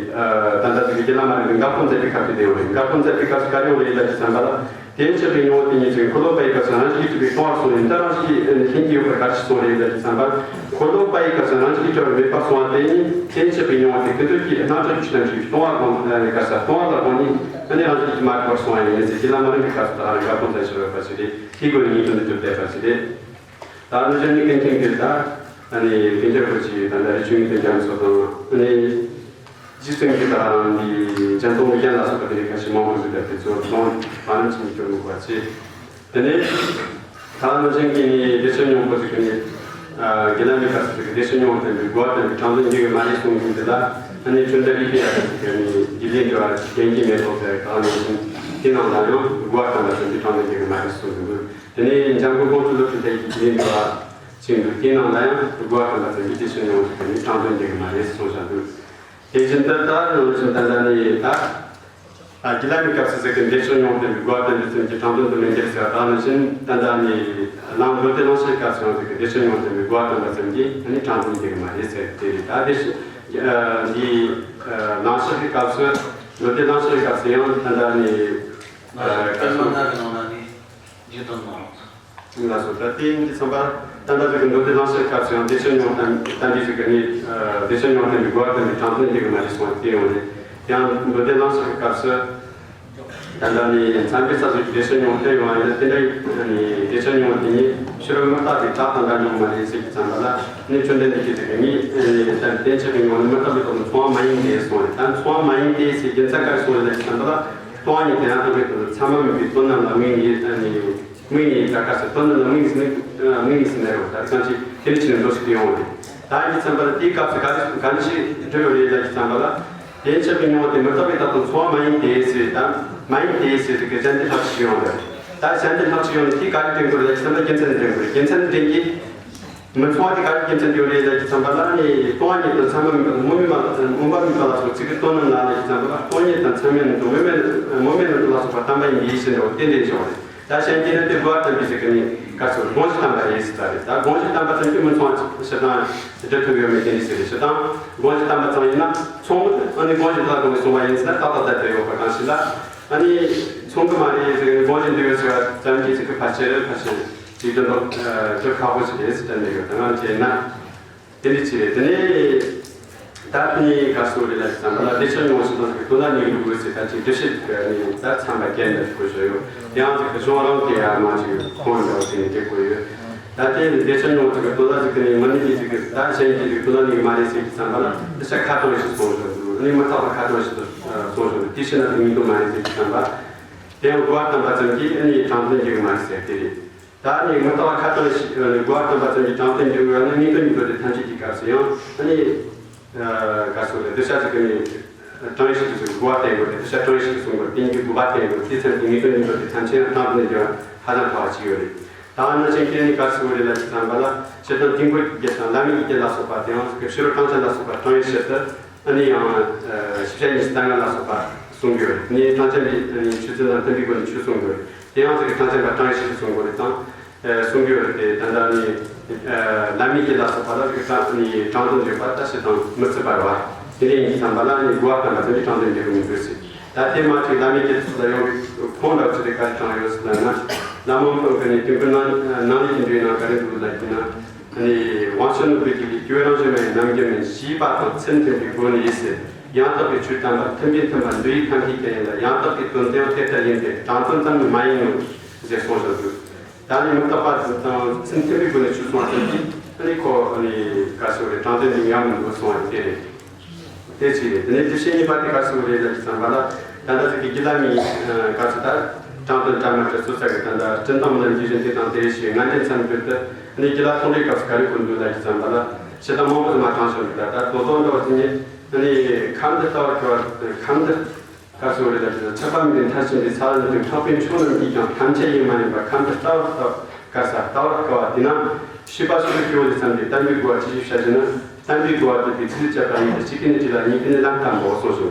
ད་ལྟ་དེ་གི་རྒྱལ་ལ་མ་རེད་པའི་འགག་སྒོ་མཛད་པའི་སྐབས་དེ་དེ་ཡོང་རེད། འགག་སྒོ་མཛད་པའི་སྐབས་སུ་ག་རེ་ཡོང་རེད་ལབ་ཀྱི་བསམ་པ་ལ། དེ་ཆད་པའི་མྱོང་བ་དེ་ཉིད་ཚེ་འཁོར་ལོ་པ་ཡི་སྐབས་སུ་རང་བཞིན་གྱིས་གྲུབ་པའི་སྟོང་པར་སོང་ནས་འདི་རང་བཞིན་གྱིས་ལྷན་སྐྱེས་ཡོད་པར་ག་རེ་ཞིག་སོང་རེད་ལབ་ཀྱི་བསམ་པ། འཁོར་ལོ་པ་ཡི་སྐབས་སུ་རང་བཞིན་གྱིས་གྲུབ་པ་མེད་པར་སོང་བ་དེ་ཉིད་དེ་ཆད་པའི་མྱོང་བ་དེ་ཀུན་རྟོག་གི་རྣམ་གྲངས་ཀྱི་ཆོས་ཐམས་ཅད་སྟོང་པར་དགོངས་ནས་ག་ས་སྟོང་པ་ལ་དགོངས་ནས་ཨ་ནི་རང་བཞིན་གྱིས་མ་གྲུབ་པར་སོང་བ་ཡིན་ཟེར་གྱི་བླ་མ་རིམ་པའི་སྐབས་སུ་ད་རེས་འགག་སྒོ་མཛད་ཤོར་བ་ཞིག་རེད། དེའི་སྒོ་ནས་ཉིད་དུ་འདི་ལྟར་བསྡད་པ་ཞིག་རེད། ད་ནི་གཞན་ནི་ཀུན་མཁྱེན་གྱི་ད་ཨ་ནི་ཀུན་ཁྱབ་ཀྱི་ད་ལྟ་རི་ཆུང་ངུའི་དོན་རྒྱ་མཚོ་དང་ཨ་ནི། རྗེ་བཙུན་གྱི་ད་རང་གི་སྤྱན་སྟོང་གི་རྒྱན་ལ་སོགས་པ་དེ་རིགས་ཁ་ཤས་མང་པོ་ཞིག་བསྡད་དེ་ཚོ་གདོང་བ་རྣམས་ཀྱི་མིག་ཏུ་མུག་པ་བྱས། དེ་ནས་ད་ནང་བཞིན་གྱི་ནི་བདེ་ཆེན་སྙིང་པོ་ཞིག་གི་ནི་དགེ་ལེགས་མའི་སྐབས་སུ་བདེ་ཆེན་སྙིང་པོ་བསྟན་པའི་སྒོ་བསྟན་པའི་དྲང་དོན་འགྱུར་གྱི་མ་རེད་གསུང་གི་འདི་ལ་ཨ་ནི་ཆོས་འབྲེལ་ལི་པི་ཡ་ཟེར་གྱི་ནི་དགེ་ལེགས་འགྱུར་བ་རྒྱན་གྱི་མེ་ཏོག་ཟེར་ད་ནང་བཞིན་དེ་རྣམས་ལ་ཡང་སྒོ་བསྟན་པ་བསྟན་པའི་དྲང་དོན་འགྱུར་གྱི་མ་རེད་གསུང་གི་འདུག་དེ་ནས་འཇམ་མགོན་དགོངས་གྲུབ་ལོ་ཀྲི་དེ་ཡི་དགེ་ལེགས་འགྱུར་བ་ཅིག་འདུག་དེ་རྣམས་ལ་ཡང་སྒོ་བསྟན་པ་བསྟན་པའི་བདེ་ཆེན་སྙིང་པོ་ཞིག་གི་ནི་དྲང་དོན་འགྱུར་གྱི་མ་རེད་གསུང་བཞག་འདུག་དེ་བཞིན་དུ་ད་རེས་ནང་བཞིན་ད་ལྟ་ནི་ད་ཨ་དགེ་ལེགས་མའི་སྐབས་སུ་ཟེར་གྱི་བདེ་ཆེན་སྙིང་པོ་བསྟན་པའི་སྒོ་བསྟན་པའི་ཚུལ་གྱིས་དྲང་དོན་དུ་མི་འགྱུར་ཟེར་བ་དང་ནང་བཞིན་ད་ལྟ་ནི་ནང་མདོ་སྡེ་གླེང་གཞིའི་སྐབས་སུ་ཡང་ཟེར་གྱི་བདེ་ཆེན་སྙིང་པོ་བསྟན་པའི་སྒོ་བསྟན་པ་ཙམ་གྱིས་ནི་དྲང་དོན་འགྱུར་གྱི་མ་རེད་ཟེར་དེ་རེད། ད་དེ་ཞིག་འདི་གླེང་གཞིའི་སྐབས་སུ་མདོ་སྡེ་གླེང་གཞིའི་སྐབས་སུ་ཡང་ད་ལྟ་ནི་ཨ་སྐབས་སུ་ལ་སོགས་ད་དེ་ཡིན་གྱི་ཚང་པ་ད་ལྟ་ཟིག་གི་མདོ་སྡེ་གླེང་གཞིའི་སྐབས་སུ་ཡང་བདེ་ཆེན་སྙིང་པོ་བསྟན་པའི་ཟིག་གི་ནི་བདེ་ཆེན་སྙིང་པོ་བསྟན་པའི་སྒོ་བསྟན་པའི་དྲང་དོན་འགྱུར་གྱི་མ་རེད་གསུངས་པ་དེ་ཡོང་རེད། ཡང་མདོ་སྡེ་གླེང་གཞིའི་སྐབས་སུ་ད་ལྟ་ནི་མཚན་དཔེ་ས་ཟིག་གི་བདེ་ཆེན་སྙིང་པོ་བསྟན་ཡོང་བ་ཡིན་ན་དེ་འདྲ་ནི་བདེ་ཆེན་སྙིང་པོ་དེ་ཉིད་ཕྱི་རོལ་མི་རྟག་པའི་བདག་དང་འདྲ་མྱོང་མ་རེད་ཟེར་གྱི་ཚང་པ་ལ་ནི་ཆོས་འབྲེལ་འདི་གི་ཟིག་གི་ནི་བསྟན་བྱེད་ཀྱི་སྙིང་པོ་ནི་མི་རྟག་པའི་ཐོག་ནས་ཚང་བ་མ་ཡིན་ཏེ་གསུངས་རེད། ད་ཚང་བ་མ་ཡིན་ཏེ་ཟེར་རྒྱུ་མཚན་ག་རེ་གསུངས་རེད་ལབ་ཀྱི་ཚང་པ་ལ། སྟོང་ཉིད་དེ་ཡང་དག་པའི་དོན་དུ་ཚད་མ་མིན་པའི་དོན་རྣམས་ལ་དམིགས་ནས་ནི་དམིགས་ནས་ད་ག་ཟེར་དོན་རྣམས་ལ་དམིགས་ནས་དམིགས་ནས་ཟེར་ན་རེད་བ། ད་གང་ཅི་དེ་ནི་ཕྱི་ནས་འགྲོ་ཞིག་ཏུ་ཡོང་བ་རེད། ད་ཡིན་གྱི་ཚན་པ་ལ་དེའི་སྐབས་སུ་ག་རེ་ག་ནི་ཞིག་འབྲི་དགོས་རེད་ལབ་ཀྱི་ཚན་པ་ལ། དེ་ཆད་པའི་མྱོང་བ་དེ་མི་རྟག་པའི་རྟག་ཏུ་འཚོ་བ་མ་ཡིན་ཏེ་ཟེར་ད་མ་ཡིན་ཏེ་ཟེར་དེ་གི་གཞན་དེ་ལྷག་ཅིག་ཡོང་བ་རེད། ད་གཞན་དེ་ལྷག་ཅིག་ཡོང་ནས་དེ་ག་རེ་དྲན་དགོས་རེད་ལབ་ཀྱི་ཚན་པ་རྒྱུ་མཚན་དེ་དྲན་དགོས་རེད། རྒྱུ་མཚན་དེ་དྲན་གྱི། མི་འཚོ་བ་དེ་ག་རེ་རྒྱུ་མཚན་དེ་ཡོད་རེད་ལབ་ཀྱི་ཚན་པ་ལ་ནི་སྟོང་ཉིད་དང་ཚད་མ་མིན་པ་དང་དངོས་མེད་མ་དངོས་པ་མིན་པ་ལ་སོགས་ཚིག་གི་དོན་རྣམས་ལ་ལབ་ཀྱི་ཚན་པ་ལ་སྟོང་ཉིད་དང་ཚད་མ་མིན་དང་དངོས་མེད་དངོས་མེད་རྣམས་ལ་སོགས་པ་བརྟེན་པ་ཡིན་པའི་ཕྱིར་འདྲ་བོ་རྟེན་འབྲེལ་བཞག་པ་རེད། ད་གཞན་གྱིས་ནི་དེ་སྒོ་བར་བརྟེན་པའི་ཚིག་གི་ནི་སྐབས་སུ་དགོངས་གཞི་བརྟན་པ་རེད་ཟེར་ད་རེད། ད་དགོངས་གཞི་བརྟན་པ་ཙམ་གྱིས་མི་མཚུངས་པ་སྤྱི་དང་སྒྲུབ་ཐུབ་ཡོད་མེད་དེ་འདྲ་ཟེར་རེད། སྤྱི་དང་དགོངས་གཞི་བརྟན་པ་ཙམ་ཡིན་ན་མཚུངས་མི་ཐུབ། ཨ་ནི་དགོངས་གཞི་དེ་ལ་དགོངས་ནས་གསུངས་པ་ཡིན་ཟེར་ན་ཏག་ཏག་བསྡད་དེ་ཡོད་པ་གང་ཞིག་ལ་ཨ་ནི་མཚུངས་གི་མ་རེད་ཟེར་ནས་དགོངས་གཞི་འདུས་ཡོད་ཟེར་བ་ཙམ་གྱིས་ཚིག་གི་ཕལ་ཆེར་ཕལ་ཆེར། ཅིག་དོན་དག་ཁག་པོ་ཞིག་རེད་ཟེར་དྲན་ནས་ཡོད། ད་ང་བྱས་ན་དེ་འདྲ་ཅིག་རེད། དེ་ནས་ད་དེ་ནས་ག་སོ་རེད་ལབ་ཙམ་པ་ལ་བདེ་ཆེན་སྙིང་པོ་ཞིག་དང་ཟེར་གི་དོན་དག་གཉིས་འདུག་ཟེར་ད་ཅིག་འགྲེལ་བཤད་ནས་ད་ཚན་པ་རྒྱན་འདྲ་ཞིག་བཀོད་བཞག་ཡོད། དེ་ཡང་ཟེར་གི་གཞུང་རང་གི་ཡར་མར་ཅིག་ཁོང་འདྲ་བོ་ཟེར་ནས་དེ་བཀོད་ཡོད། ད་དེ་ནི་བདེ་ཆེན་སྙིང་པོ་ཟེར་གི་དོན་དག་ཟེར་གི་ནི་མི་ནི་གི་ཟེར་གི་ད་གཞན་གྱི་ཟེར་གི་དོན་དག་གཉིས་མ་རེད་ཟེར་གི་ཙམ་པ་ལ་འདི་ཆ་ཁ་ཏོན་ཞིག་གསུངས་བཞག་འདུག་ནི་མི་རྟག་པ་ཁ་ཏོན་ཞིག་གསུངས་བཞག་འདུག་དེ་ཕྱིར་ན་དེ་གཉིས་དོན་མ་རེད་ཟེར་གི་ཙམ་པ། དེ་ཡང་སྒོ་བར་བསྟན་པ་ཙམ་གྱིས་ནི་དྲང་དོན་འགྱུར་གི་མ་རེད་ཟེར་དེ་རེད། ད་ནི་མི་རྟག་པ་ཁ་ཏོན་ཞིག་སྒོ་བར་བསྟན་པ་ཙམ་གྱིས་དྲང་དོན་འགྱུར་བ་ནི་དངོས་དོན་གྱི་མདོ་སྡེ་ཐམས་ཅད་ཀྱི་སྐབས་སུ་ཡང་ནི། ག་སོ་རེད་འདི་ཤ་ཟེར་གི་ནི། དྲང་ཡིག་ཞིག་ཏུ་ཟེར་གི་དགུ་བ་བསྟན་དགོས་རེད། འདི་ཤ་དྲང་ཡིག་ཞིག་ཏུ་གསུང་དགོས་རེད། བསྟན་གྱི་དགུ་བ་བསྟན་དགོས་རེད། དེ་ཚན་གྱི་དངོས་དོན་གྱི་མདོ་སྡེ་ཐམས་ཅད་ཡང་དྲང་དོན་འགྱུར་བ་ཧ་ཅང་ཕལ་བ་ཅིག་ཡོད་རེད། ད་ནི་ཅན་གྱི་ནི་ག་སོ་རེད་ལ་ཅི་ཙམ་པ་ལ་སྤྱིར་བཏང་དུས་འཁོར་གྱི་རྒྱལ་དང་བླ་མེད་ཀྱི་རྒྱལ་ལ་སོགས་པ་དེའང་ཕྱི་རོལ་གྲངས་ཅན་ལ་སོགས་པ་དྲང་ཡིག་ཕྱིར་དུ། ཨ་ནི་ཡང་ཞིབ་ཆ་ཉི་ཤུ་རྩ་ལྔ་ལ་སོགས་པ་གསུང་གི་ཡོད་རེད། ནི་གྲངས་ཅན་པའི་ཆོས་ཚུལ་དང་མཐུན་པའི་སྒོ་ནས་ཆོས་གསུང་གི་ཡོད་རེད། དེ་ཡང་ཚིག་གི་གྲངས་ཅན་པ་དྲང་ཡིག་ཕྱིར་གསུང་དགོས་རེད་དང་། གསུང་གི་ཡོད་རེད་དེ་ད་ལྟ་ནི་བླ་མའི་རྒྱུད་ལ་སོགས་པ་ལ་ཚིག་གི་ནི་དྲང་དོན་བརྗོད་པ་ལྟ་ཞིབ་དང་མི་བརྩི་བར་བ། དེ་འདྲ་ཡིན་གྱི་ཙམ་པ་ལ་ནི་དགུ་བ་བསྟན་པ་ཙམ་གྱིས་དྲང་དོན་འགྱུར་གྱི་མི་འདུག་ཟེར། ད་དེ་མ་ཚིག་བླ་མའི་རྒྱུད་ཚོ་ལ་ཡོང་བའི་ཁོང་འདྲ་ཚོ་དེ་ག་རེ་དྲངས་ཡོད་ཟེར་ན། བླ་མ་ཁོང་གི་ནི་དུས་འཁོར་ནང་ནང་ལས་ཀྱི་འདྲི་ན་ག་རེ་འདུག་ལབ་ཀྱི་ན། ནི་དབང་ཕྱུག་ནོར་བུའི་རྒྱལ་པོས་སྐྱེ་བོའི་རང་བཞིན་མ་ཡིན་ནམ་རྒྱུན་མིན་ཞེས་པ་དང་ཚུལ་མཐུན་པའི་སྒོ་ནས་ཡིན་ཟེར། ཡང་དག་པའི་ཆོས་བསྟན་པ་མཐུན་པའི་མཐུན་པ་འདུ་ཡི་ཐབས་མཁས་ཀྱང་ཡིན་ལ་ཡང་དག་པའི་དོན་དེའང་དེ་ལྟར་ཡིན་ཏེ་དྲང་དོན་ཙམ་ནི་མ་ཡིན་ནོ་ཟེར་གསུངས་བཞག་འདུག་ད་ནི་མི་རྟག་པ་དང་ཚུལ་མཐུན་པའི་སྒོ་ནས་ཆོས་གསུངས་པ་ཙམ་གྱིས་ཨ་ནི་ཁོ་ནི་ག་ཟེར་རེད་དྲང་དོན་ནི་ཡང་མི་འདུག་གསུངས་པ་དེ་རེད། དེ་གཅིག་རེད། དེ་ནས་དེ་བཤད་ཉེས་པ་དེ་ག་ཟེར་རེད་ལབ་ཀྱི་ཙམ་པ་ལ་ད་ལྟ་ཚིག་གི་རྒྱུད་བླ་མའི་ག་ཟེར་ད་དྲང་དོན་དྲང་མ་དྲ་སོ་ས་གི་ད་ལྟ་སྤྲིན་དང་མི་ལ་འཇིགས་བཞིན་དེ་དང་དེ་རེ་ཞིག་ང་འདྲེན་མཚམས་སྦྱོར་དུ་ཨ་ནི་རྒྱུད་བླ་ཚོགས་འདུའི་སྐབས་སུ་ག་རེ་གོ་འདུག་ལབ་ཀྱི་ཙམ་པ་ལ་ཕྱི་དང་མང་པོ་ཟིག་མ་དྲངས་ཤོག་ད་ལྟ་དོ་དོ་འདྲ་བ་ཟིག་ནི་ཨ་ནི་ཁམས་འདི་ལྟ་བར་ཁྱོད་ཁམས་འདི། ག་ཟེར་རེད་ལབ་དུས་ཆགས་པ་མེད་པའི་མཐར་ཕྱིན་པའི་ས་ལ་ནི་འཕགས་པའི་མཆོག་རྣམས་ཀྱིས་ཀྱང་ཐམས་ཅད་ཡེ་མ་ཡིན་པར་ཁམས་འདི་ལྟ་བར་ལྟ་བར་དཀའ་ས་ལྟ་བར་དཀའ་བ་དེས་ན། ཤེས་པ་སོགས་ཀྱི་སྐྱེ་བོ་དེ་ཙམ་གྱིས་བསྟན་པའི་དགོས་པ་ཅི་ཞིག་བྱ་ཞེ་ན། བསྟན་པའི་དགོས་པ་དེ་དེ་ཚུལ་བཅད་པ་ཡིན་ཏེ་གཅིག་གིས་ནི་དྲིས་ལ་གཉིས་ཀྱིས་ནི་ལན་བསྟན་པའོ་གསུངས་སོ།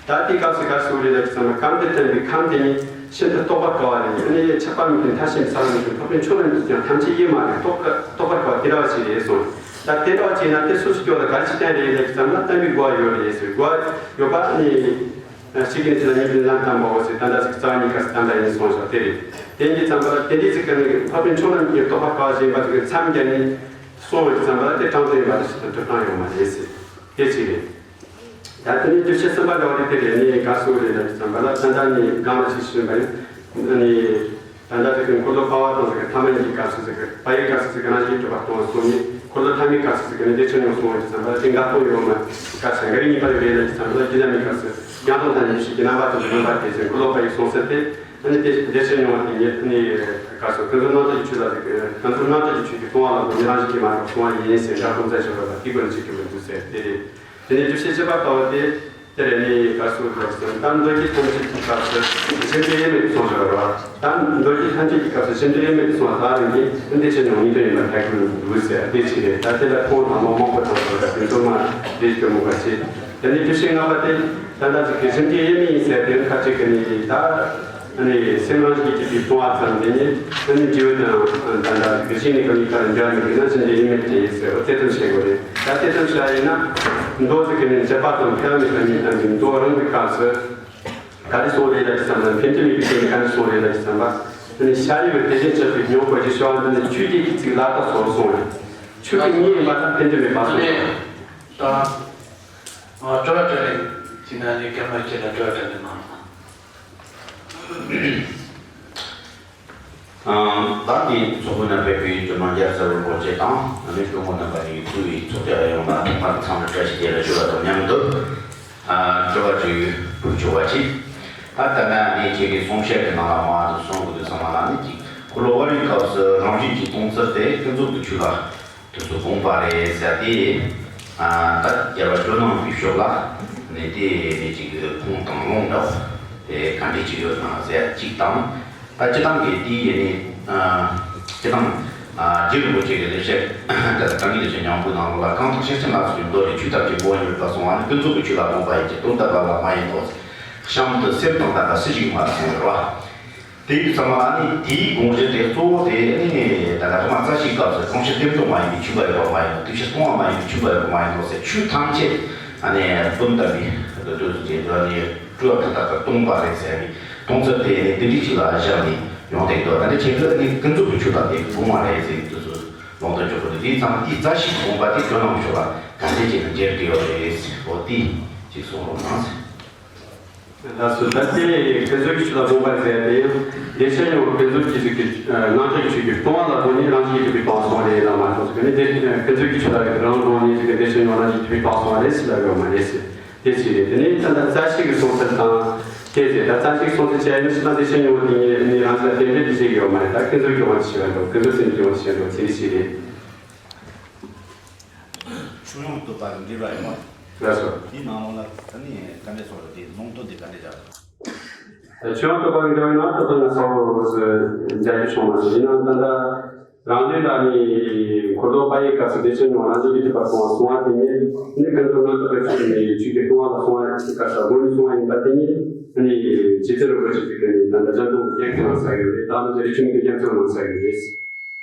ད་དེའི་སྐབས་སུ་ག་ཟེར་རེད་ལབ་ཙམ་ན་ཁམས་འདི་བསྟན་པའི་ཁམས་དེ་ནི་ ཤིན་ཏུ་རྟོགས་པར་དཀའ་བ་རེད། ཨ་ནི་ཆད་པ་མེད་པའི་མཐའ་ཕྱིན་ས་ལ་མེད་པའི་འཕགས་པའི་མཆོག་རྣམས་ཀྱིས་ཀྱང་ཐམས་ཅད་ཡེ་མ་རེད། རྟོགས་པར་རྟོགས་པར་དཀའ་བ་དེ་འདྲ་བ་ཞིག་རེད་གསུངས། ད་དེ་འདྲ་བ་ཅིག་ན་དེ་སོ་སོ་སྐྱོ་ལ་ག་རེ་ཅིག་བསྟན་རེད་ལབ་ཀྱི་ཙམ་ལ་བསྟན་པའི་དགོས་པ་ཡོད་རེད་ཟེར། དགོས་པ་ཡོད་པ་ནི། ཞིག་གིས་དེ་ལ་ཉིད་ཀྱི་ལམ་དམ་པའོ་ཟེར། ད་ལྟ་ཅིག་རྩ་བ་གཉིས་ཀ་སི་དམ་པ་ཡིན་གསུངས་ཤག་དེ་རེད། དེ་འདི་ཙམ་པ་ལ་དེ་འདི་ཅིག་གི་ནི་འཕགས་པའི་མཆོག་རྣམས་ཀྱིས་རྟོགས་པར་དཀའ་བ་ཞེས་པ་ཅིག་གི་མཚམས་བརྒྱབ་ནས་གསུངས་པའི་ཙམ་པ་ལ་དེ་དྲང་དོན་ཡིན་པ་དེ་ཞིག་ཏུ་ཐུབ་ཐང་ཡོད་མ་རེད་ཟེར། དེ་གཅིག་རེད། ད་དེ་ནས་བདུན་ཕྱིར་གསུམ་པ་འདྲ་བ་དེ་དེ་རེད། ནི་ག་སུ་རེད་ལབ་ཙམ་པ་ལ་ད་ལྟ་ནི་སྒང་ལ་ཞིག་ཞུས་པ་ཡིན། ནི་ད་ལྟ་དེ་གི་འཁོར་ལོ་པ་བ་དང་ཟེར་གི་ཐ་མ་གཉིས་ཀྱི་སྐབས་སུ་ཟེར་གི་པ་ཡི་སྐབས་སུ་ཟེར་གི་རང་བཞིན་གྱིས་གྲུབ་པ་སྟོང་གསུངས་ནས། འཁོར་ལོ་ཐ་མའི་སྐབས་སུ་ཟེར་གི་ནི་བདེ་ཆེན་སྙོམས་གསུངས་པ་ཡིན་ཙམ་པ་ལ་དེ་འགལ་དོན་ཡོད་མ། སྐབས་སུ་འགལ་བའི་ཉེས་པ་རེད་ལབ་ཙམ་པ་ལ་རྒྱུད་ལ་མའི་སྐབས་སུ་ཡང་དག་ཐ་སྙད་ཡེ་ཤེས་ཀྱི་རྣམ་པ་དང་རྣམ་པ་དེ་ཟེར་འཁོར་ལོ་པ་ཡི་གསུངས་ཟེར་ཏེ། ཨ་ནི་དེ་བདེ་ཆེན་སྙོམས་པ་དེ་ཉིད་ནི་ག་སོ་ཀུན་རྫོབ་རྣམ་དག་གི་ཆོས་ལ་ཟེར་གི་ཀུན་རྫོབ་རྣམ་དག་གི་ཆོས་ཀྱི་སྟོང་པ་ལ་དོན་རང་བཞིན་གྱིས་མ་གྲུབ་སྟོང་པ་ཡིན་ཟེར་འགལ་དོན་རྩ་ཆེ་བ་དང་དེའི་སྒོ་ནས་ཆོས་ཀྱི་མི་འདུག་ཟེར་དེ་རེད། དེ་ནས་བདུན་ཕྱིར་བཅུ་པ་ལྟ་བུ་སྟེ། དེ་རེད། ནི་ག་སོ་ཀུན་རྫོབ་རྣམ་དག་གི་ཐམས་ཅད་ཀྱི་སྐབས་སུ་གཞི་མཐུན་དབྱེར་མེད་དུ་སོང་ཟེར་བ། ད་མདོ་རྒྱུད་ཐམས་ཅད་ཀྱི་སྐབས་སུ་གཞི་མཐུན་དབྱེར་མེད་དུ་སོང་བ་དག་རིང་གི་བདེ་ཆེན་སྙོམས་གཉིས་དོན་ཡིན་པར་ཐལ་གྱི་མི་འདུག་ཟེར་དེ་གཅིག་རེད། ད་དེ་ལ་ཁོང་དང་མང་པོ་དང་ཟེར་བ་དེ་ཚོ་མ་རེད་སྐྱོ་མོ་ག་ཅིག་དེ་ནས་བདུན་ཕྱིར་ལྔ་པ་དེ་ད་ལྟ་ཅིག་གི་གཞི་མཐུན་དབྱེར་མེད་ཡིན་ཟེར་དེ་ཁ་ཅིག་གི་ནི་ད་ནི་སེམས་རང་བཞིན་གྱིས་གྲུབ་པའི་སྟོང་པ་ཙམ་དེ་ནི་ནི་འབྲས་བུ་དང་ད་ལྟ་གི་གཞི་ནི་གང་ཡིན་ག་ལ་འབྲེལ་བ་མེད་པས་ན་གཞི་མཐུན་དབྱེར་མེད་དེ་ཡིན་ཟེར་བ་དེ་ཙམ་བཤད་དགོས་རེད། ད་དེ་ཙམ་བཤད་ཡིན་ན་མདོ་ཟེར་གི་ནི་འགྲེལ་པ་དང་ཕན་མེད་པ་ཉིད་དང་གི་མདོ་རང་གི་སྐབས་སུ། ག་རེ་གསུངས་རེད་ལབ་ཙམ་ན་ཕན་ཚུན་མེད་པའི་ཆོས་ནི་ག་རེ་གསུངས་རེད་ལབ་ཙམ་པ། དེ་ནི་ཤཱ་རིའི་བུས་དེ་བཞིན་གཤེགས་པའི་སྙིང་པོ་ཞེས་བྱ་བ་འདི་ནི་ཆོས་ཀྱི་སྐད་ཅིག་ལ་དྭགས་སོ་གསུངས་ཡོད། ཆོས་ཀྱི་ཉིད་ཡིན་པ་དང་ཕན་ཚུན་མེད་པ་གསུངས་ཡོད། ད་ཨ་སྤྲོ་བ་སྤྲད་ནས་ཅི་ན་ནི་སྐྱབས་མ་སྐྱེས་ལ་སྤྲོ་བ་སྤྲད་ནས་མ། ཨང་། ད་འདི་ཚོགས་ཁོངས་ནང་ཕེབས་པའི་ཇོ་ནང་རྒྱལ་ཚབ་རིན་པོ་ཆེ་དང་ཨ་ནི་སྐུ་ངོ་རྣམ་པ་གཉིས་ཐུགས་ཡིད་ཚོགས་བཅར་ཡོང་ལ་ཐོག་མར་འཚམས་འདྲི་བཀྲ་ཤིས་བདེ་ལེགས་ཞུ་བ་དང་མཉམ་དུ། ཨ་དྲི་བ་དྲི་ཕུལ་ཆོག་པ་ཅིག་ད་ལྟ་ན་ཨ་ནི་ཁྱེད་ཀྱི་གསུང་བཤད་ཀྱི་ནང་ལ་མ་དུ་གསུང་གི་འདུག་ཚང་མ་ལ་ནི་ཅིག་འཁོར་ལོ་བར་བའི་སྐབས་སུ་རང་བཞིན་གྱིས་སྟོང་ཚར་ཏེ་ཀུན་རྫོབ་ཀྱི་ཆོས་ལ་དུས་སུ་དགོངས་པ་རེད་ཟེར་ཏེ། ཨ་ད་རྒྱལ་བ་ཇོ་ནང་པའི་ཕྱོགས་ལ་ནི་དེ་ནི་ཅིག་ཁུངས་དང་ལུང་འདྲ་བོ་དེ་ག་འདྲ་ཅིག་ཡོད་ན་ཟེར་གཅིག་དང་། ད་སྤྱི་བཏང་གི་དེའི་ཡེ་ནི་ཨ་སྤྱི་བཏང་ཨ་རྗེ་རིན་པོ་ཆེ་གི་ལེགས་བཤད་ད་ལྟ་གང་གི་ལེགས་བཤད་སྙིང་པོའི་ནང་ལོགས་ལ་གང་དག་ཤེར་ཕྱིན་ལ་སོགས་པའི་མདོ་ལས་ཆོས་ཐམས་ཅད་མགོ་བོ་ཉིད་རིག་པ་གསུངས་པ་ནི་ཀུན་རྫོབ་ཀྱི་ཆོས་ལ་དགོངས་པ་ཡིན་གྱི་དོན་དམ་པ་ལ་མ་ཡིན་ནོ། གཤམ་དུ་གསེར་དང་ལྡན་པ་སུ་ཞིག་སྨྲ་གསུངས་པ་རེད་བ། དེ་ཡི་ཚང་མ་ནི་དེའི་དགོངས་གཞི་དེ་གཙོ་བོ་དེ་ནི་ད་ལྟ་ཐོག་མ་རྩ་ཤེའི་སྐབས་སུ་སྟོང་ཕྱིར་རྟེན་སྟོང་མ་ཡིན་པའི་ཆོས་པ་ཡོད་པ་མ་ཡིན་ནོ། དེ་ཕྱིར་སྟོང་པ་མ་ཡིན་པའི་ཆོས་པ་ཡོད་པ་མ་ཡིན་ནོ་ཟེར་ཆོས་ཐམས་ཅད་ཨ་ནི་དོན་དམ་པའི་དོན་དུ་བྱེད་པ་ནི་སྤྲོས་པ་མཐའ་དག་གི་སྟོང་པ་རེད་ཟེར་བའི་སྟོང་ཚུལ་དེ་ནི་དེ་འདྲའི་ཅིག་ལ་བཞག་ནས་ཡོང་བསྡད་འདུག་ད་ནི་ཁྱེད་ཚོས་ནི་ཀུན་རྫོབ་ཀྱི་ཆོས་དང་དེ་དགོངས་པ་རེད་ཟེར་གྱི་དུས་སུ་ལུང་དུ་འཇོག་དགོས་འདུག་དེའི་ཚང་མ་དེའི་རྩ་ཤེས་ཀྱི་དགོངས་པ་དེ་ཇོ་ནང་ཕྱོགས་ལ་ག་འདྲས་བྱས་ནས་འཇལ་གྱི་ཡོད་རེད་ཟེར་འོ་དེ་ཅིག་གསུང་རོགས་གནང་ཟེར། ལགས་སོ། ད་ལྟའི་ཀུན་རྫོབ་ཀྱི་ཆོས་ལ་དགོངས་པ་ཟེར་ཡ་དེ་ཡང་བདེ་ཆེན་སྙོམས་ཀུན་རྫོབ་ཀྱི་ཚིག་གི་རྣམ་གྲངས་ཀྱི་ཆོས་ཀྱི་སྟོང་པ་ལ་དགོངས་ནས་རང་བཞིན་གྱིས་གྲུབ་པའི་སྟོང་པ་སོང་རེད་ལ་མ་གཏོགས་ཟེར་ནས་དེ་ཀུན་རྫོབ་ཀྱི་ཆོས་ལ་རང་དགོངས་ནས་ཟེར་གི་བདེ་ཆེན་སྙོམས་རང་བཞིན་གྱིས་གྲུབ་པའི་སྟོང་པ་སོང་རེད་ཟེར་ལ་ཡོད་མ་རེད་ཟེར། དེ་ཅི་རེད། དེ་ནས་ད་ལྟ་རྩ་ཤེས་ཀྱི་གསུང་ཚུལ་དང་དེ་ཟེར་ད་རྩ་ཤེས་ཀྱི་གསུང་ཚུལ་བྱས་ཡིན་ཕྱིན་ན་བདེ་ཆེན་སྙོམས་དེ་ཉིད་ནི་རང་བཞིན་ལ་རྟེན་འབྲེལ་དེ་བྱེད་ཀྱི་ཡོད་མ་རེད། ད་ཀུན་རྫོབ་ཀྱི་དབང་དུ་བྱས་པ་འགྲོ་ཀུན་རྫོབ་ཀྱི་དབང་དུ་བྱས་འགྲོ་དེ་འདྲ་ཞིག་རེད། ཆོས་དབྱིངས་བསྟོད་པ་གི་འགྲེལ་བ་ཡིན་པ། ལགས་སོ། དེའི་ནང་ལོགས་ལ་ད་ནི་ག་འདྲས་སོང་རེད་དེ་ལུང་དོན་དེ་ག་འདྲས་བཞག་རེད། ཆོས་དབྱིངས་བསྟོད་པ་གི་འགྲེལ་བའི་ནང་དུ་ད་ང་ཚོ་མཇལ་རྒྱུ་བྱུང་མ་སོང་། ཡིན་ནའང་ད་ལྟ་རང་ལུགས་ལ་ནི་འཁོར་ལོ་པ་ཡི་སྐབས་སུ་བདེ་ཆེན་སྙོམས་རང་བཞིན་གྱིས་གྲུབ་པ་གསུངས་པ་གསུངས་པ་དེ་ཉིད་ནི་ཀུན་རྫོབ་རྣམ་དག་གི་ཆོས་ནི་ཆོས་ཀྱི་སྟོང་པ་ལ་གསུངས་པ་ཡི་སྐབས་སུ་དགོངས་ནས་གསུངས་པ་ཡིན་པ་དེ་ཉིད་ནི་རྗེ་བཙུན་རིན་པོ་ཆེ་གིས་ནི་ད་ལྟ་སྦྱང་དུ་སྙན་ཁག་གནང་ས་ཡོད་རེད། ད་ལྟ་རི་ཆུང་གི་སྙན་ཁག་གནང་ས་ཡོད་རེད།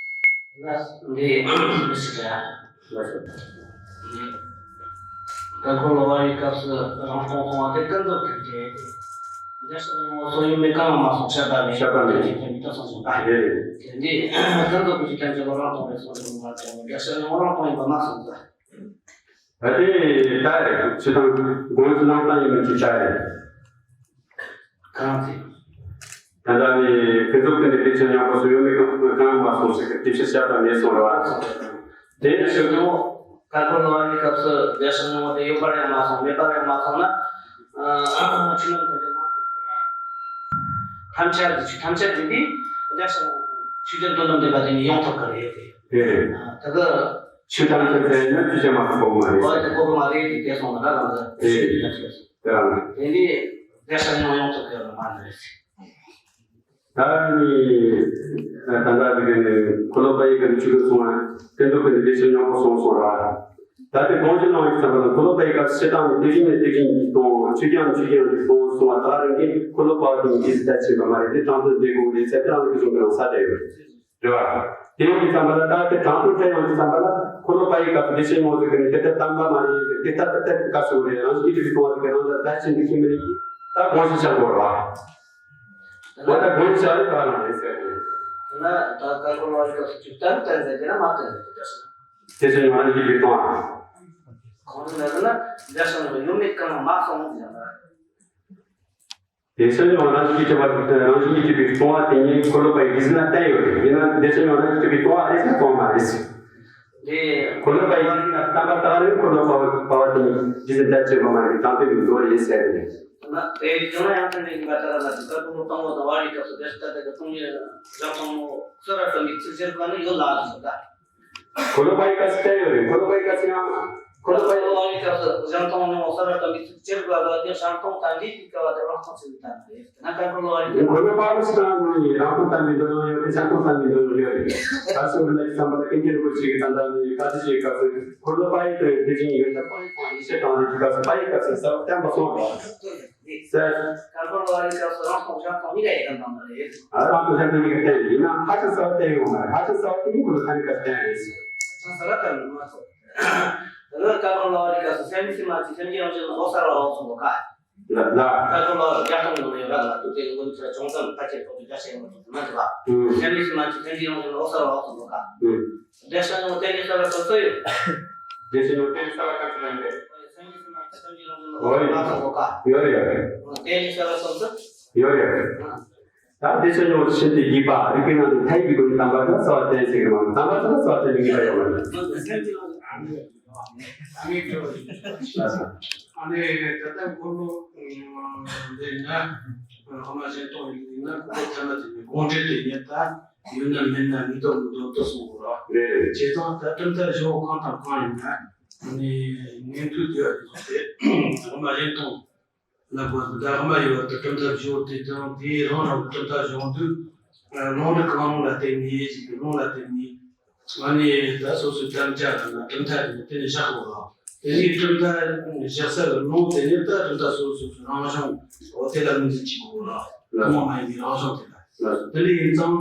ལགས། འདི་མི་སྲིད་ཀྱང་། ལགས་སོ། ད་འཁོར་ལོ་པ་ཡི་སྐབས་སུ་རང་སྟོང་སོང་བ་དེ་ཀུན་རྫོབ་ཀྱི་རྒྱུ་རེད། བདེ་གཤེགས་སྙིང་པོ་སོགས་ཡོད་མེད་གང་ཡང་མ་གསུངས། བཤད་པ་མེད། བཤད་པ་མེད། ཀྱི་རྒྱུ་མེད་ད་གསུངས་སོང་ད། རེད་རེད། དེ་འདི་ཀུན་རྫོབ་ཀྱི་རྒྱུ་རྐྱེན་གྱིས་བློ་རང་སྟོང་རེད་གསུངས་ཏེ་མ་ཀྱང་བདེ་གཤེགས་སྙིང་པོ་རང་སྟོང་ཡིན་པ་མ་གསུངས་ད། ད་དེ་ད་རེད། ཆོས་དང་དགོངས་ཀྱི་རྣམ་གྲངས་ཡིན་མིན་གྱི་ཆ་རེད། གང་ཚེ། ད་ལྟ་ནི་ཀུན་རྫོབ་ཀྱི་ནི་བདེ་ཆེན་སྙིང་པོ་སོགས་ཡོད་མེད་གང་གང་མ་གསུངས་ཟེར་གི་དེ་ཕྱིར་བཤད་པ་མེད་གསུངས་རེད་བ། དེ་ནི་ཆོས་དང་། ཀ་འཁོར་ལོ་པ་ཡི་སྐབས་སུ་བདེ་གཤེགས་སྙིང་པོ་དེ་ཡོད་པར་ཡང་མ་གསུངས། མེད་པར་ཡང་མ་གསུངས་ན། ཆོས་རྣམས་ཐམས་ཅད་ཐམས་ཅད་ཀྱི་ཆོས་ཐམས་ཅད་ཀྱི་དེ་བདེ་གཤེགས་ཆོས་ཅན་དོན་དམ་བདེན་པ་དེ་ནི་ཡོང་ཐུབ་ཀྱི་རེད་དེ། དེ་རེད། ད་གི་ཆོས་ཐམས་ཅད་ཟེར་ན་ཆོས་ཅན་མ་གཏོགས་གོ་གི་མ་རེད། འོ་དེ་གོ་གི་མ་རེད་དེ་དེ་སོང་ན་ར་ལ་འདི། དེ་རེད། དེ་རང་རེད། དེ་ནི་བདེ་གཤེགས་སྙིང་པོ་ཡོང་ཐུབ་ཀྱི་ཡོད་ན་མ་རེད། ད་ནི་ད་ལྟ་དེ་ག་ནི་འཁོར་ལོ་པ་ཡི་ག་ནི་ཆོས་ཀྱི་གསུང་བ་ཀུན་རྫོབ་ཀྱི་ནི་བདེ་ཆེན་སྙིང་པོ་གསུངས་སོང་ར། ད་དེ་དགོངས་གཞི་གནང་བའི་བསམ་པ་ལ་འཁོར་ལོ་པ་ཡི་སྐབས་སུ་བཤད་སྟངས་ནི་དེ་བཞིན་ནི་དེ་བཞིན་གྱི་སྟོང་ ཆོས་རྒྱལ་ཆོས་རྒྱལ་གྱི་གསུང་བ་གསུང་བ་ད་རང་གི་འཁོར་ལོ་བར་དུ་གིས་ད་བྱེད་པ་མ་རེད། དེ་དྲང་དོན་འདྲེ་དགོས་རེད་ཟེར་ཏེ་རང་གི་གཞུང་གི་རང་ས་དེ་ཡོད་རེད་བ། དེ་ཡོང་དུས་ཙམ་པ་ལ་ད་དེ་དྲང་དོན་དྲན་ཡོང་དུས་ཙམ་པ་ལ་འཁོར་ལོ་བར་ཡི་སྐབས་སུ་བདེ་ཆེན་ངོ་ཟེར་གི་རེད། དེ་ལྟར་དམ་པ་མ་ཡིན་ཟེར་དེ་ལྟར་ལྟར་བཀའ་ཟེར་བ་རེད། རང་བཞིན་གྱིས་གྲུབ་པའི་གསུང་བ་ཟེར་གི་རང་ལ་ད་ཕྱིན་དུ་ཁྱིམ་མི་རིགས་ཀྱི་ད་དགོངས་གཞི་ཆགས་དགོས་རེད་བ། འོ་ད་དགོངས་གཞི་ཆགས་རེད་ད་རང་རེད་ཟེར་གི་རེད། ད་ད་འཁོར་ལོ་བར་ཡི་སྐབས་སུ་གྲུབ་པ་བསྟན་ཟེར་གི་ན་མ་བསྟན་ཟེར་གི་རེད། དེ་ཚོ་ཡང་རང་གི་རིགས་གཏོང་བ། གང་རུང་ལ་ཟེར་ན་འདྲ་ཞིང་ཡོད་མེད་ཀུན་ལ་མ་སོང་ཟེར་ན། དེ་ཚོ་ཡང་རང་བཞིན་གྱིས་གྲུབ་པ་རང་བཞིན་གྱིས་གྲུབ་པའི་སྟོང་པ་དེ་ཉིད་འཁོར་ལོ་བར་ཡི་རྒྱུ་མཚན་ལ་བརྟེན་ཡོད་རེད། ཡིན་ན་དེ་ཚོ་ཡང་རང་བཞིན་གྱིས་གྲུབ་པའི་སྟོང་པ་རེད་ཟེར་སྟོང་པ་མ་རེད་ཟེར། འཁོར་ལོ་བར་ཡི་རྒྱུ་མཚན་ལ་བརྟེན་པ་ལྟ་བ་རེད། འཁོར་ལོ་བར་བར་བ་དེ་ཉིད་རྒྱུ་མཚན་ལ་བརྟེན་པ་མ་རེད། དྲང་དོན་གྱི་མདོ་རེད་ཟེར་རེད། ན་དེ་ཡང་ན་ཡང་ཐོན་ནས་ཡིན་པ་ལྟར་ན་དེ་ལྟར་ཁོ་བོ་སྟོང་པ་དང་བར་ཡི་སྐབས་སུ་དེ་ལྟ་དེ་གི་སྟོང་ཉིད་གཞན་སྟོང་ཉིད་གསལ་བར་སྟོན་པའི་ཚིགས་བཅད་པ་ནི་ཡོད་ལ་ཟེར་ད། འཁོར་ལོ་བར་ཡི་སྐབས་སུ་བསྟན་ཡོད་རེད། འཁོར་ལོ་བར་ཡི་སྐབས་སུ་ཡང་འཁོར་ལོ་བར་ཡི་སྐབས་སུ་གཞན་སྟོང་ཉིད་གསལ་བར་སྟོན་པའི་ཚིགས་བཅད་པ་ལ་དེ་གཞན་སྟོང་དང་འདྲེས་པའི་སྐབས་དེ་རང་སྟོང་ཟེར་བའི་དོན་རེད། དེ་ན་ཀ་འཁོར་ལོ་བར་ཡི་སྐབས་སུ་འཁོར་ལོ་བར་ཡི་སྟོང་ནི་རང་སྟོང་བསྟན་པའི་མདོ་ཡང་ཡོད་རེད། གཞན་སྟོང་བསྟན་པའི་མདོ་ཡང་ཡོད་རེད། ད་གསུངས་པ་ལ་བསམ་པ་ལ་ཀུན་མཁྱེན་རིན་པོ་ཆེ་གི་ད་ལྟ་ནི་ཀ་ཏི་ཤའི་སྐབས་སུ་འཁོར་ལོ་བར་ཡི་སྟོང་དེ་བཞིན་ཡོད་ལ་བར་ཡི་སྟོང་ཡེ་ཤེས་དང་ནི་སྐབས་སུ་བར་ཡི་སྐབས་སུ་གསལ་བར་བསྟན་པ་སོང་བ། ཟེར། ཀ་འཁོར་ལོ་བར་ཡི་སྐབས་སུ་རང་སྟོང་གཞན་སྟོང་གཉིས་ཀ་ཡོད་དམ་དམ་རེད། ཨ་རང་སྟོང་གཞན་སྟོང་གཉིས་ཀ་བསྟན་ཡིན་ན་ཧ་ཅང་གསལ་བ་བསྟན་ཡོང་མ་རེད། ཧ་ཅང་གསལ་བ་བསྟན་ཡིན་ཁོ་ལ་ཐ་མའི་སྐབས་བསྟན་ཡིན་ཟེར། ཧ་ཅང་གསལ་བ་བསྟན་ཡོང་མ་ཐུབ། དེ་ནས་ཀ་འཁོར་ལོ་བར་ཡི་སྐབས་སུ་སེམས་ཉིད་སེམས་མ་བཅས་སེམས་ཀྱི་རང་བཞིན་ལ་འོད་གསལ་བ་འོག་ཏུ་འདོད་ཀ། ལ་ལ། ཀ་འཁོར་ལོ་བརྒྱ་སྟོང་ཡོད་ན་ཡོད་ར་ལ་དུ་དེ་ཀུན་ཚོད་ཅུང་ཙམ་ཕལ་ཆེར་ཐོག་ཏུ་རྒྱ་ཆེན་མོ་དུ་མ་འདུག་ག། སེམས་ཉིད་སེམས་མ་བཅས་སེམས་ཀྱི་རང་བཞིན་ལ་འོད་གསལ་བ་འོག་ཏུ་འདོད་ཀ། བདེ་གཤེགས་ཡང་དེ་ཉིད་གསལ་བར་སོང་ཚོད་ཡོད། བདེ་གཤེགས་ཡང་དེ་ཉིད་གསལ་བར་སོང་ཚོད་ཡོད། སེམས་ཉིད་སེམས་མ་བཅས་སེམས་ཀྱི་རང་བཞིན་ལ་འོད་གསལ་བ་འོག་ཏུ་འདོད་ཀ། ཡོད་རེད་ཡོད་རེད། དེ་ཉིད་གསལ་བར་སོང་ཚོད་ཡོད་རེད་ཡོད་རེད། ད་བདེ་གཤེགས་ཡང་ཕྱིན་ཏེ་རྒྱས་པ་རིགས་པའི་ནང་དུ་མཐའ་ཡས་ཀྱི་སྒོ་ནས་དམ་པ་ལ་གསལ་བ་བསྟན་ཟེར་གི་མ་རེད། དམ་པ་ལ་གསལ་བ་བསྟན་པའི་ངེས་པ་ཡོད་མ་རེད། ཨ་ནི་ད་ལྟ་འཁོར་ལོ་འདི་ན་ཧ་མ་གཞན་སྟོང་ཡིན་ན་འཁོར་ལོ་ཐ་མ་དེ་ནི་དགོངས་འགྲེལ་དེ་ཉིད་ད་ཡོད་ན་མེད་ན་མི་ལྡོག་མི་ལྡོག་ཏུ་གསུངས་པ་རེད། བྱས་ཙང་ད་གྲུབ་མཐའ་བཞི་པོ་གང་དང་གང་ཡིན་ན་ནི་ངན་དུས་དེ་བ་དེ་ཚོ་སྟེ་ཧ་མ་གཞན་སྟོང་ལ་བར་དུ་ད་ཧ་མ་ཡོད་པ་དང་གྲུབ་མཐའ་བཞི་པོ་དེ་དང་དེའི་རང་རང་གི་གྲུབ་མཐའ་གཞུང་དུས་ལུང་རིགས་གང་རུང་ལ་བརྟེན་ནས་ཞིག་གི་ལུང་ལ་བརྟེན་ནས། ང་ནི་ད་སོ་སོའི་དམ་བཅའ་དང་གྲུབ་མཐའ་དེ་ནི་དེ་ནི་བཞག་དགོས་ལ། དེ་ནི་གྲུབ་མཐའ་བཞག་ས་གི་ལུང་དེ་ནི་ད་གྲུབ་མཐའ་སོ་སོ་སོའི་རང་བྱུང་འོ་དེ་ལ་ངོས་འཛིན་བྱེད་དགོས་ལ། ལ་ཐུན་མོང་མ་ཡིན་པའི་རང་བྱུང་དེ་ལ། ལ་དེ་འདྲ་ཡིན་ཙང་།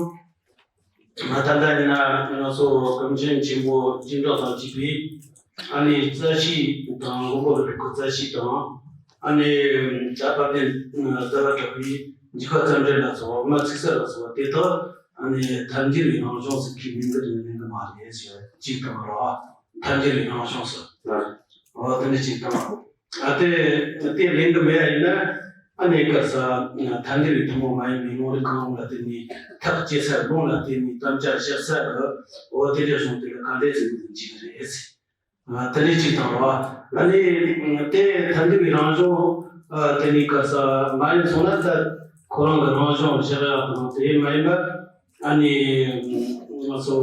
ང་ད་ལྟ་ཡིན་ན་ང་ཚོ་གངས་ཅན་ཆེན་པོ་སྤྱི་འགྲོ་དང་བཅས་པའི་ཨ་ནི་རྩ་ཤེ་དང་མགོན་པོ་ཀླུ་སྒྲུབ་ཀྱི་རྩ་ཤེ་དང་ཨ་ནི་ད་དཔལ་ལྡན་ཟླ་བ་གྲགས་པའི་འཇིགས་པ་རྩ་འགྲེལ་ལ་སོགས་པ་མ་ཚིག་གསལ་ལ་སོགས་པ་དེ་དག་ཨ་ནི་ཐལ་འགྱུར་བའི་རང་བྱུང་ཟེར་གྱི་མིང་གི་དོན་ལེན་གི་མ་རེད་ཟེར་གཅིག་དང་ར་བ། ཐལ་འགྱུར་བའི་རང་བྱུང་ཟེར། འོ་དེ་འདྲ་གཅིག་དང་། ཨ་དེ་དེ་ལེན་གི་མེད་ཡ་ཡིན་ན་ཨ་ནི་སྐབས་སུ་ཐལ་འགྱུར་བའི་ཐུན་མོང་མ་ཡིན་པའི་ལུང་རིགས་གང་རུང་ལ་བརྟེན་ནས་ཐག་བཅད་ས་ལུང་ལ་བརྟེན་ནས་དམ་བཅའ་བཞག་ས་འོ་དེ་འདྲ་བྱུང་དེ་ལ་ག་འདྲས་ཟེར་གི་འདུག་ཅིག་རེད། དེ་འདྲ་གཅིག་དང་ར་བ། ཨ་ནི་དེ་ཐལ་འགྱུར་བའི་རང་བྱུང་དེ་ནི་སྐབས་སུ་མ་ཡིན་སོང་ན་ད་ཁོ་རང་གི་རང་བྱུང་བཞག་ཡག་དང་དེ་མ་ཡིན་པ། ཨ་ནི་ང་ཚོ་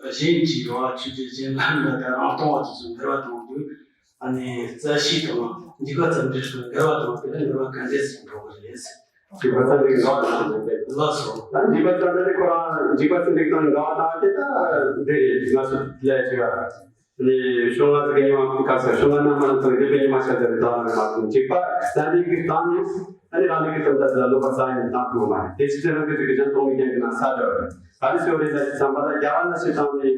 གཞན་གྱི་ར་བ་ཆོས་ཅན་གཞན་ལ་ནི་ད་རང་སྟོང་བ་དེ་ཚོ་འགལ་བ་དང་དུ་ཨ་ནི་རྩ་ཤེ་དང་འཇིགས་པ་རྩ་འགྲེལ་དང་འགལ་བ་དང་དེ་ལ་འགལ་བ་ག་འདྲས་ཟེར་འགྲོ་གི་རེད། འཇིགས་པ་རྩ་འགྲེལ་འགལ་བ་དང་འགལ་བ་ལགས་སོ། ད་འཇིགས་པ་རྩ་འགྲེལ་ཁོ་རང་འཇིགས་པ་རྩ་འགྲེལ་དང་འགལ་བ་དང་དེ་ད་འདི་རེད། ང་ཚོ་ལས་བྱེད་པ། ནི་ཤོག་ལྔ་ཚིག་གི་ཉི་མ་ཁ་ས་ཤོག་ལྔ་སྣ་མང་ཚོ་རིག་པའི་ཉི་མ་ཤར་ཚེ་རི་དྭགས་ལ་མ་ཐོན་འཇིགས་པ་རྩ་འགྲེལ་གྱི་སྟེང་ནས་ཨ་ནི་རང་ལུགས་ཀྱི་དོན་དག་ལ་ལོག་པ་རྩ་ནས་བཏང་ཐུབ་མ་རེད། དེ་ཕྱི་ཚེ་རང་གི་ཚིག་གི་གཞན་སྟོང་གི་རྒྱན་གྱི་ནང་ས་འདྲ་བ་རེད། ག་རེ་ཟེར་བ་རེད་ཟེར་བསམ་པ་ལ་རྒྱལ་བ་ན་ཞེས་དང་ནི་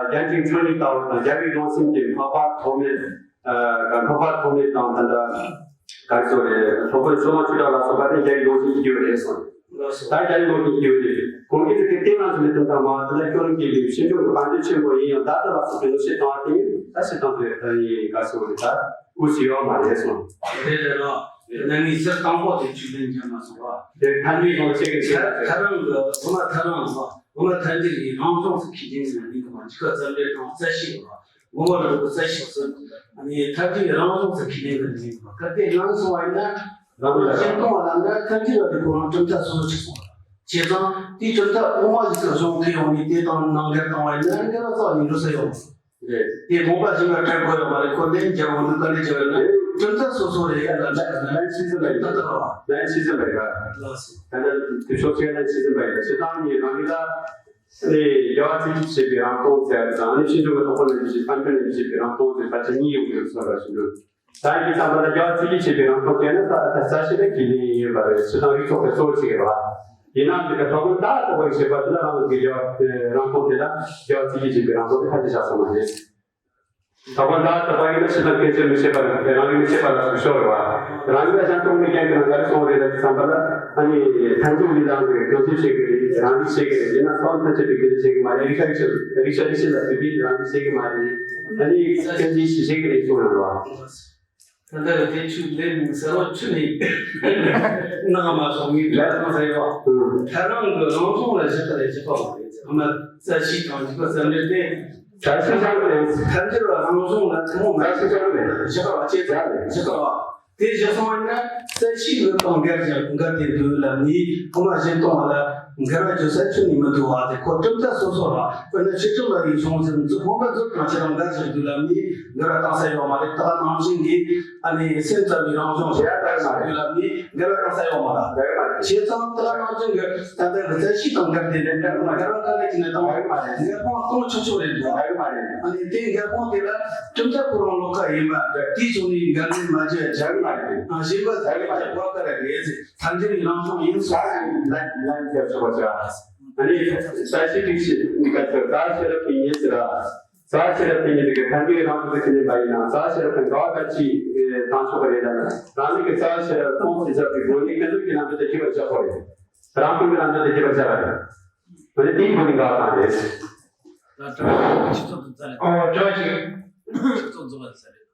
རྒྱན་གྱི་མཆོག་ཉིད་ལྟ་བུ་དང་རྒྱལ་བའི་གདུང་སེམས་ཀྱི་འཕགས་པ་ཐོགས་མེད་འཕགས་པ་ཐོགས་མེད་དང་ད་ལྟ་ག་རེ་ཟེར་བ་རེད། སློབ་དཔོན་བཅོམ་ལྡན་ཆོས་གྲགས་ལ་སོགས་པ་དེ་རྒྱལ་བའི་གདུང་སེམས་ཀྱི་རྒྱུད་རེད་གསུངས། ད་རྒྱལ་བའི་གདུང་སེམས་ཀྱི་རྒྱུད་རེད། ཁོང་གིས་ཚིག་གི་རྟེན་རང་བཞིན་མི་མཐུན་དང་མ་དེ་ལ་སྐྱོན་གྱི་ལུས་ཤིན་ཏུ་གི་དཔལ་འབྱོར་ཆེན་པོ་ཡིན་ཡང་བདག་ཏུ་ལ་སོགས་པའི་ལོ་ཤས་བཏང་བ་དེ་ཡིན་ད་ཤི་སྟངས་དེ་ད་ཡིན་ག་ཟེར་བ་རེད། ད་དབུས་སུ་ཡོད་མ་རེད་གསུངས། རེད་རེད་ལ། ན་ནིང་ཟུར་དང་པོ་དེ་ཆུ་ལེན་རྒྱ་མ་སོང་བ། དེ་ཐར་མེད་ཡོང་ཆེད་ཀྱི་ཆེད་ལ་ཐ་རང་གི་བུ་མ་ཐ་རང་ལ་བུ་མ་ཐར་འདིར་ཡིན་རང་སོང་སུ་ཁྱི་ལེན་ཟེར་ན་ནིང་གི་མ་འཇིགས་པ་རྩ་འགྲེལ་དང་རྩ་ཤེ་ལ། ངོ་བོ་ལ་རིག་པ་རྩ་ཤེ་སོགས་ནི་ཐབས་ཀྱིས་རང་བྱུང་དུ་ཁས་ལེན་པའི་གནས་པ་སྐབས་དེ་ལངས་སོང་བ་ཡིན་ན། རང་ལ་ཞེན་སྟོང་བ་ལ་ན་ཐབས་ཀྱིས་ལ་དེ་ཁོ་རང་གྲུབ་མཐའ་སོ་སོ་ཆགས་སོང་བ། བྱས་ཙང་དེའི་གྲུབ་མཐའ་དབུ་མ་ཡི་སར་གཞུང་ཁས་ཡོང་ནས་དེ་དང་ནང་འགལ་བཏང་བ་ཡིན་ན་འགལ་བ་རྩ་བ་ནས་འགྲོ་ས་ཡོད་མ་རེད། དེ་དགོངས་པ་གཞན་པ་འཕྲད་དགོས་ཡོད་མ་རེད། ཁོ་ལན་རྒྱག་འོང་དུས་ག་འདྲ་བྱས་ཡོད་ན་གྲུབ་མཐའ་སོ་སོ་རེད་ཡ་ལ་ལན་ལན་ཤེས་ཟིན་པ་ཡིན། ད་ལྟ་བ་ལན་ཤེས་ཟིན་པ་ཡིན་ར། ལགས་སོ། ད་ལྟ་དེ་ཕྱོགས་ཆེ་ལན་ཤེས་ཟིན་པ་ཡིན། ད་ཞེ་སྡང་གཉིས་རང་གི་ལ། ཨ་ནི་རྒྱལ་བ་ཚིག་གཅིག་བྱེད་པའི་རང་སྟོང་ཟེར་བ་དང་ཨ་ནི་ཤིན་ཏུ་གི་རྟོག་པ་རྣམས་ཀྱིས་ཕན་ཚུན་རྣམས་ཀྱིས་བྱེད་པའི་རང་སྟོང་ཟེར་ཕལ་ཆེར་གཉིས་ཡོང་གི་ཡོད་ཟེར་བ་ཞིག་འདུག་ད་ཡིན་ཙམ་པ་ལ་རྒྱལ་བ་ཚིག་གིས་བྱས་པའི་རང་མཐོང་དེ་ནི་ས་ས་ཞིག་ལ་གི་ལེན་ཡིན་པ་རེད། སྤྱིར་བཏང་རིགས་ཚོགས་པའི་གཙོ་བོ་ཞིག་རེད་བ། ཡིན་ནའང་འདི་ག་སློབ་དཔོན་ད་ལྟ་བ་ཡི་བྱེད་པ་འདི་ལ་རང་ལ་གི་རྒྱལ་བ་རང་མཐོང་དེ་ལ་རྒྱལ་བ་ཚིག་གིས་བྱས་པའི་རང་མཐོང་དེ་ཁ་ཅིག་བཞག་ས་མ་རེད། སློབ་དཔོན་ད་ལྟ་བ་ཡིན་ན་ཕྱི་དང་སྐད་ཅིག་མི་ཤེས་པ་རང་རིག་མི་ཤེས་པ་ལ་སོགས་ཤོར་རེད་བ། རང་རིག་ལ་གཞན་སྟོང་གི་རྐྱེན་གྱིས་ན་ག་རེ་སོང་རེད་ལ་ཅི་བསམ་པ་ལ། ཨ་ནི་ཐལ་འགྱུར་ལས་ལངས་ཏེ་གང་ཞིག་བྱེད་ཀྱི་རེད། རང་རིག་བྱེད་ཀྱི་རེད། ཡིན་ན་ཚོགས་ཐམས་ཅད་པའི་སྐད་ཆ་བྱེད་ཀྱི་མ་རེད། རིག་ཤ་རིག་ཤ་རིག་ཤ་རིག་ཤ་ལ་སྲིད་པའི་རང་རིག་བྱེད་ཀྱི་མ་རེད། ཨ་ནི་སྐད་ཅིག་ཞིག་བྱེད་ཀྱི་རེད་གསུངས་ཡོད་རེད་བ། ད་ལྟ་གི་དེ་ཆུ་ལེན་ཟེར་བ་ཆུ་ནི་ནང་མ་སོང་ངས་བྲལ་དང་ཟེར་བ། ཐལ་རང་གི་རང་བྱུང་ལ་བཞག་པ་ལས་བཞག་པ་མ་རེད། ཨ་མ་རྩ་ཤེས་དང་འཇིག་པ་ཙམ་རེད་དེ། རྩ་ཤེས་ཀྱང་མེད། ཐལ་འགྱུར་བ་རང་བྱུང་ལ་ཐུན་མོང་མ་རྩ་ཤེས་ཀྱང་མེད། བཞག་པ་ཅེས་བཞག་པ་བཞག་པ་དེ་བཞག་སོང་བ་ཡིན་ན་རྩ་ཤེས་ཀྱི་སྟེང་འགལ་ཞིང་འགལ་ཏེ་འདུག་ལབ་ནས་ཨ་མ་གཞན་སྟོང་བ་ལ་འགལ་བ་བརྗོད་ས་ཆུ་ནི་མི་འདུག་བ། དེ་ཁོ་གྲུབ་མཐའ་སོ་སོ་ར་དཔེར་ན་ཕྱི་གྲུབ་ལ་ཡི་བྱུང་ཟེར་མཛུབ་ཕུང་པ་མཛུབ་གང་ཆེ་རང་འགལ་ཞིང་འདུག་ལབ་ནས་འགལ་བ་བཏང་ས་ཡོད་མ་རེད། ད་ནང་བཞིན་གྱི་ཨ་ནི་སེམས་ཙམ་པའི་རང་བྱུང་ཞེས་པ་ལྟར་མ་རེད་ལབ་ནས་འགལ་བ་བཏང་ས་ཡོད་མ་རེད། བྱས་ཙང་ད་ནང་བཞིན་གྱི་ད་ལྟ་གི་རྩ་ཤེས་དང་འགལ་ཏེ་ལན་འགལ་མ་འགལ་བ་ག་ལ་ཅི་ནས་བཏང་བ་རེད། འགལ་སྤོང་གཏོང་ཆོག་ཆོག་རེད་འདུག་ཨ་ནི་དེ་འགལ་སྤོང་དེ་ལ་གྲུབ་མཐའ་ཁོ་རང་ལོགས་ཀ་ཡིན་པ་འདྲ། དེའི་ཕྱོགས་ནས་འགལ་མེད་མ་བརྗོད་བྱ་གི་མ་རེད། གཞན་པ་ཟ་གི་མ་རེད། བ་ཀ་ར་རེད་ཟེར། ཐལ་འགྱུར་རང་བྱུང་ཡིན་སོགས། ལན་ལན་ལན་རྒྱབ་ཆོག་པ་བྱ། ཨ་ནི་ས་ཤི་ཏི་ཤི་ནི་ཀ་ཚོད་ད་ཤེས་རབ་ཏིང་ངེ་ཟེར་ར། ས་ཤེས་རབ་ཏིང་ངེ་ཟེར་གི་ཐལ་འགྱུར་རང་བྱུང་ཟེར་གི་ལེན་པ་ཡིན་ན་ས་ཤེས་རབ་དང་འགལ་བ་ག་ཅི་བཏང་ཆོག་པ་རེད་ལ། རང་ཉིད་ཀྱི་ས་ཤེས་རབ་ཁོང་ཆེ་ཚབ་ཀྱི་སྒོ་ནས་ཀུན་རྫོབ་ཀྱི་རྣམ་གཞག་དེ་ཤེས་པར་བྱ་དགོས་རེད། རང་སྟོང་གི་རྣམ་གཞག་དེ་ཤེས་པར་བྱ་བ་རེད། ཨ་ནི་དེའི་སྒོ་ནས་འགལ་བ་བཏང་རེད། ད་དྲང་པོ་ཆུ་ཚོད་དུ་ཙ་རེད། ཨོ་ཅོ་ཅིག་ཆུ་ཚོད་རྫོགས་པ་ཙ་རེད།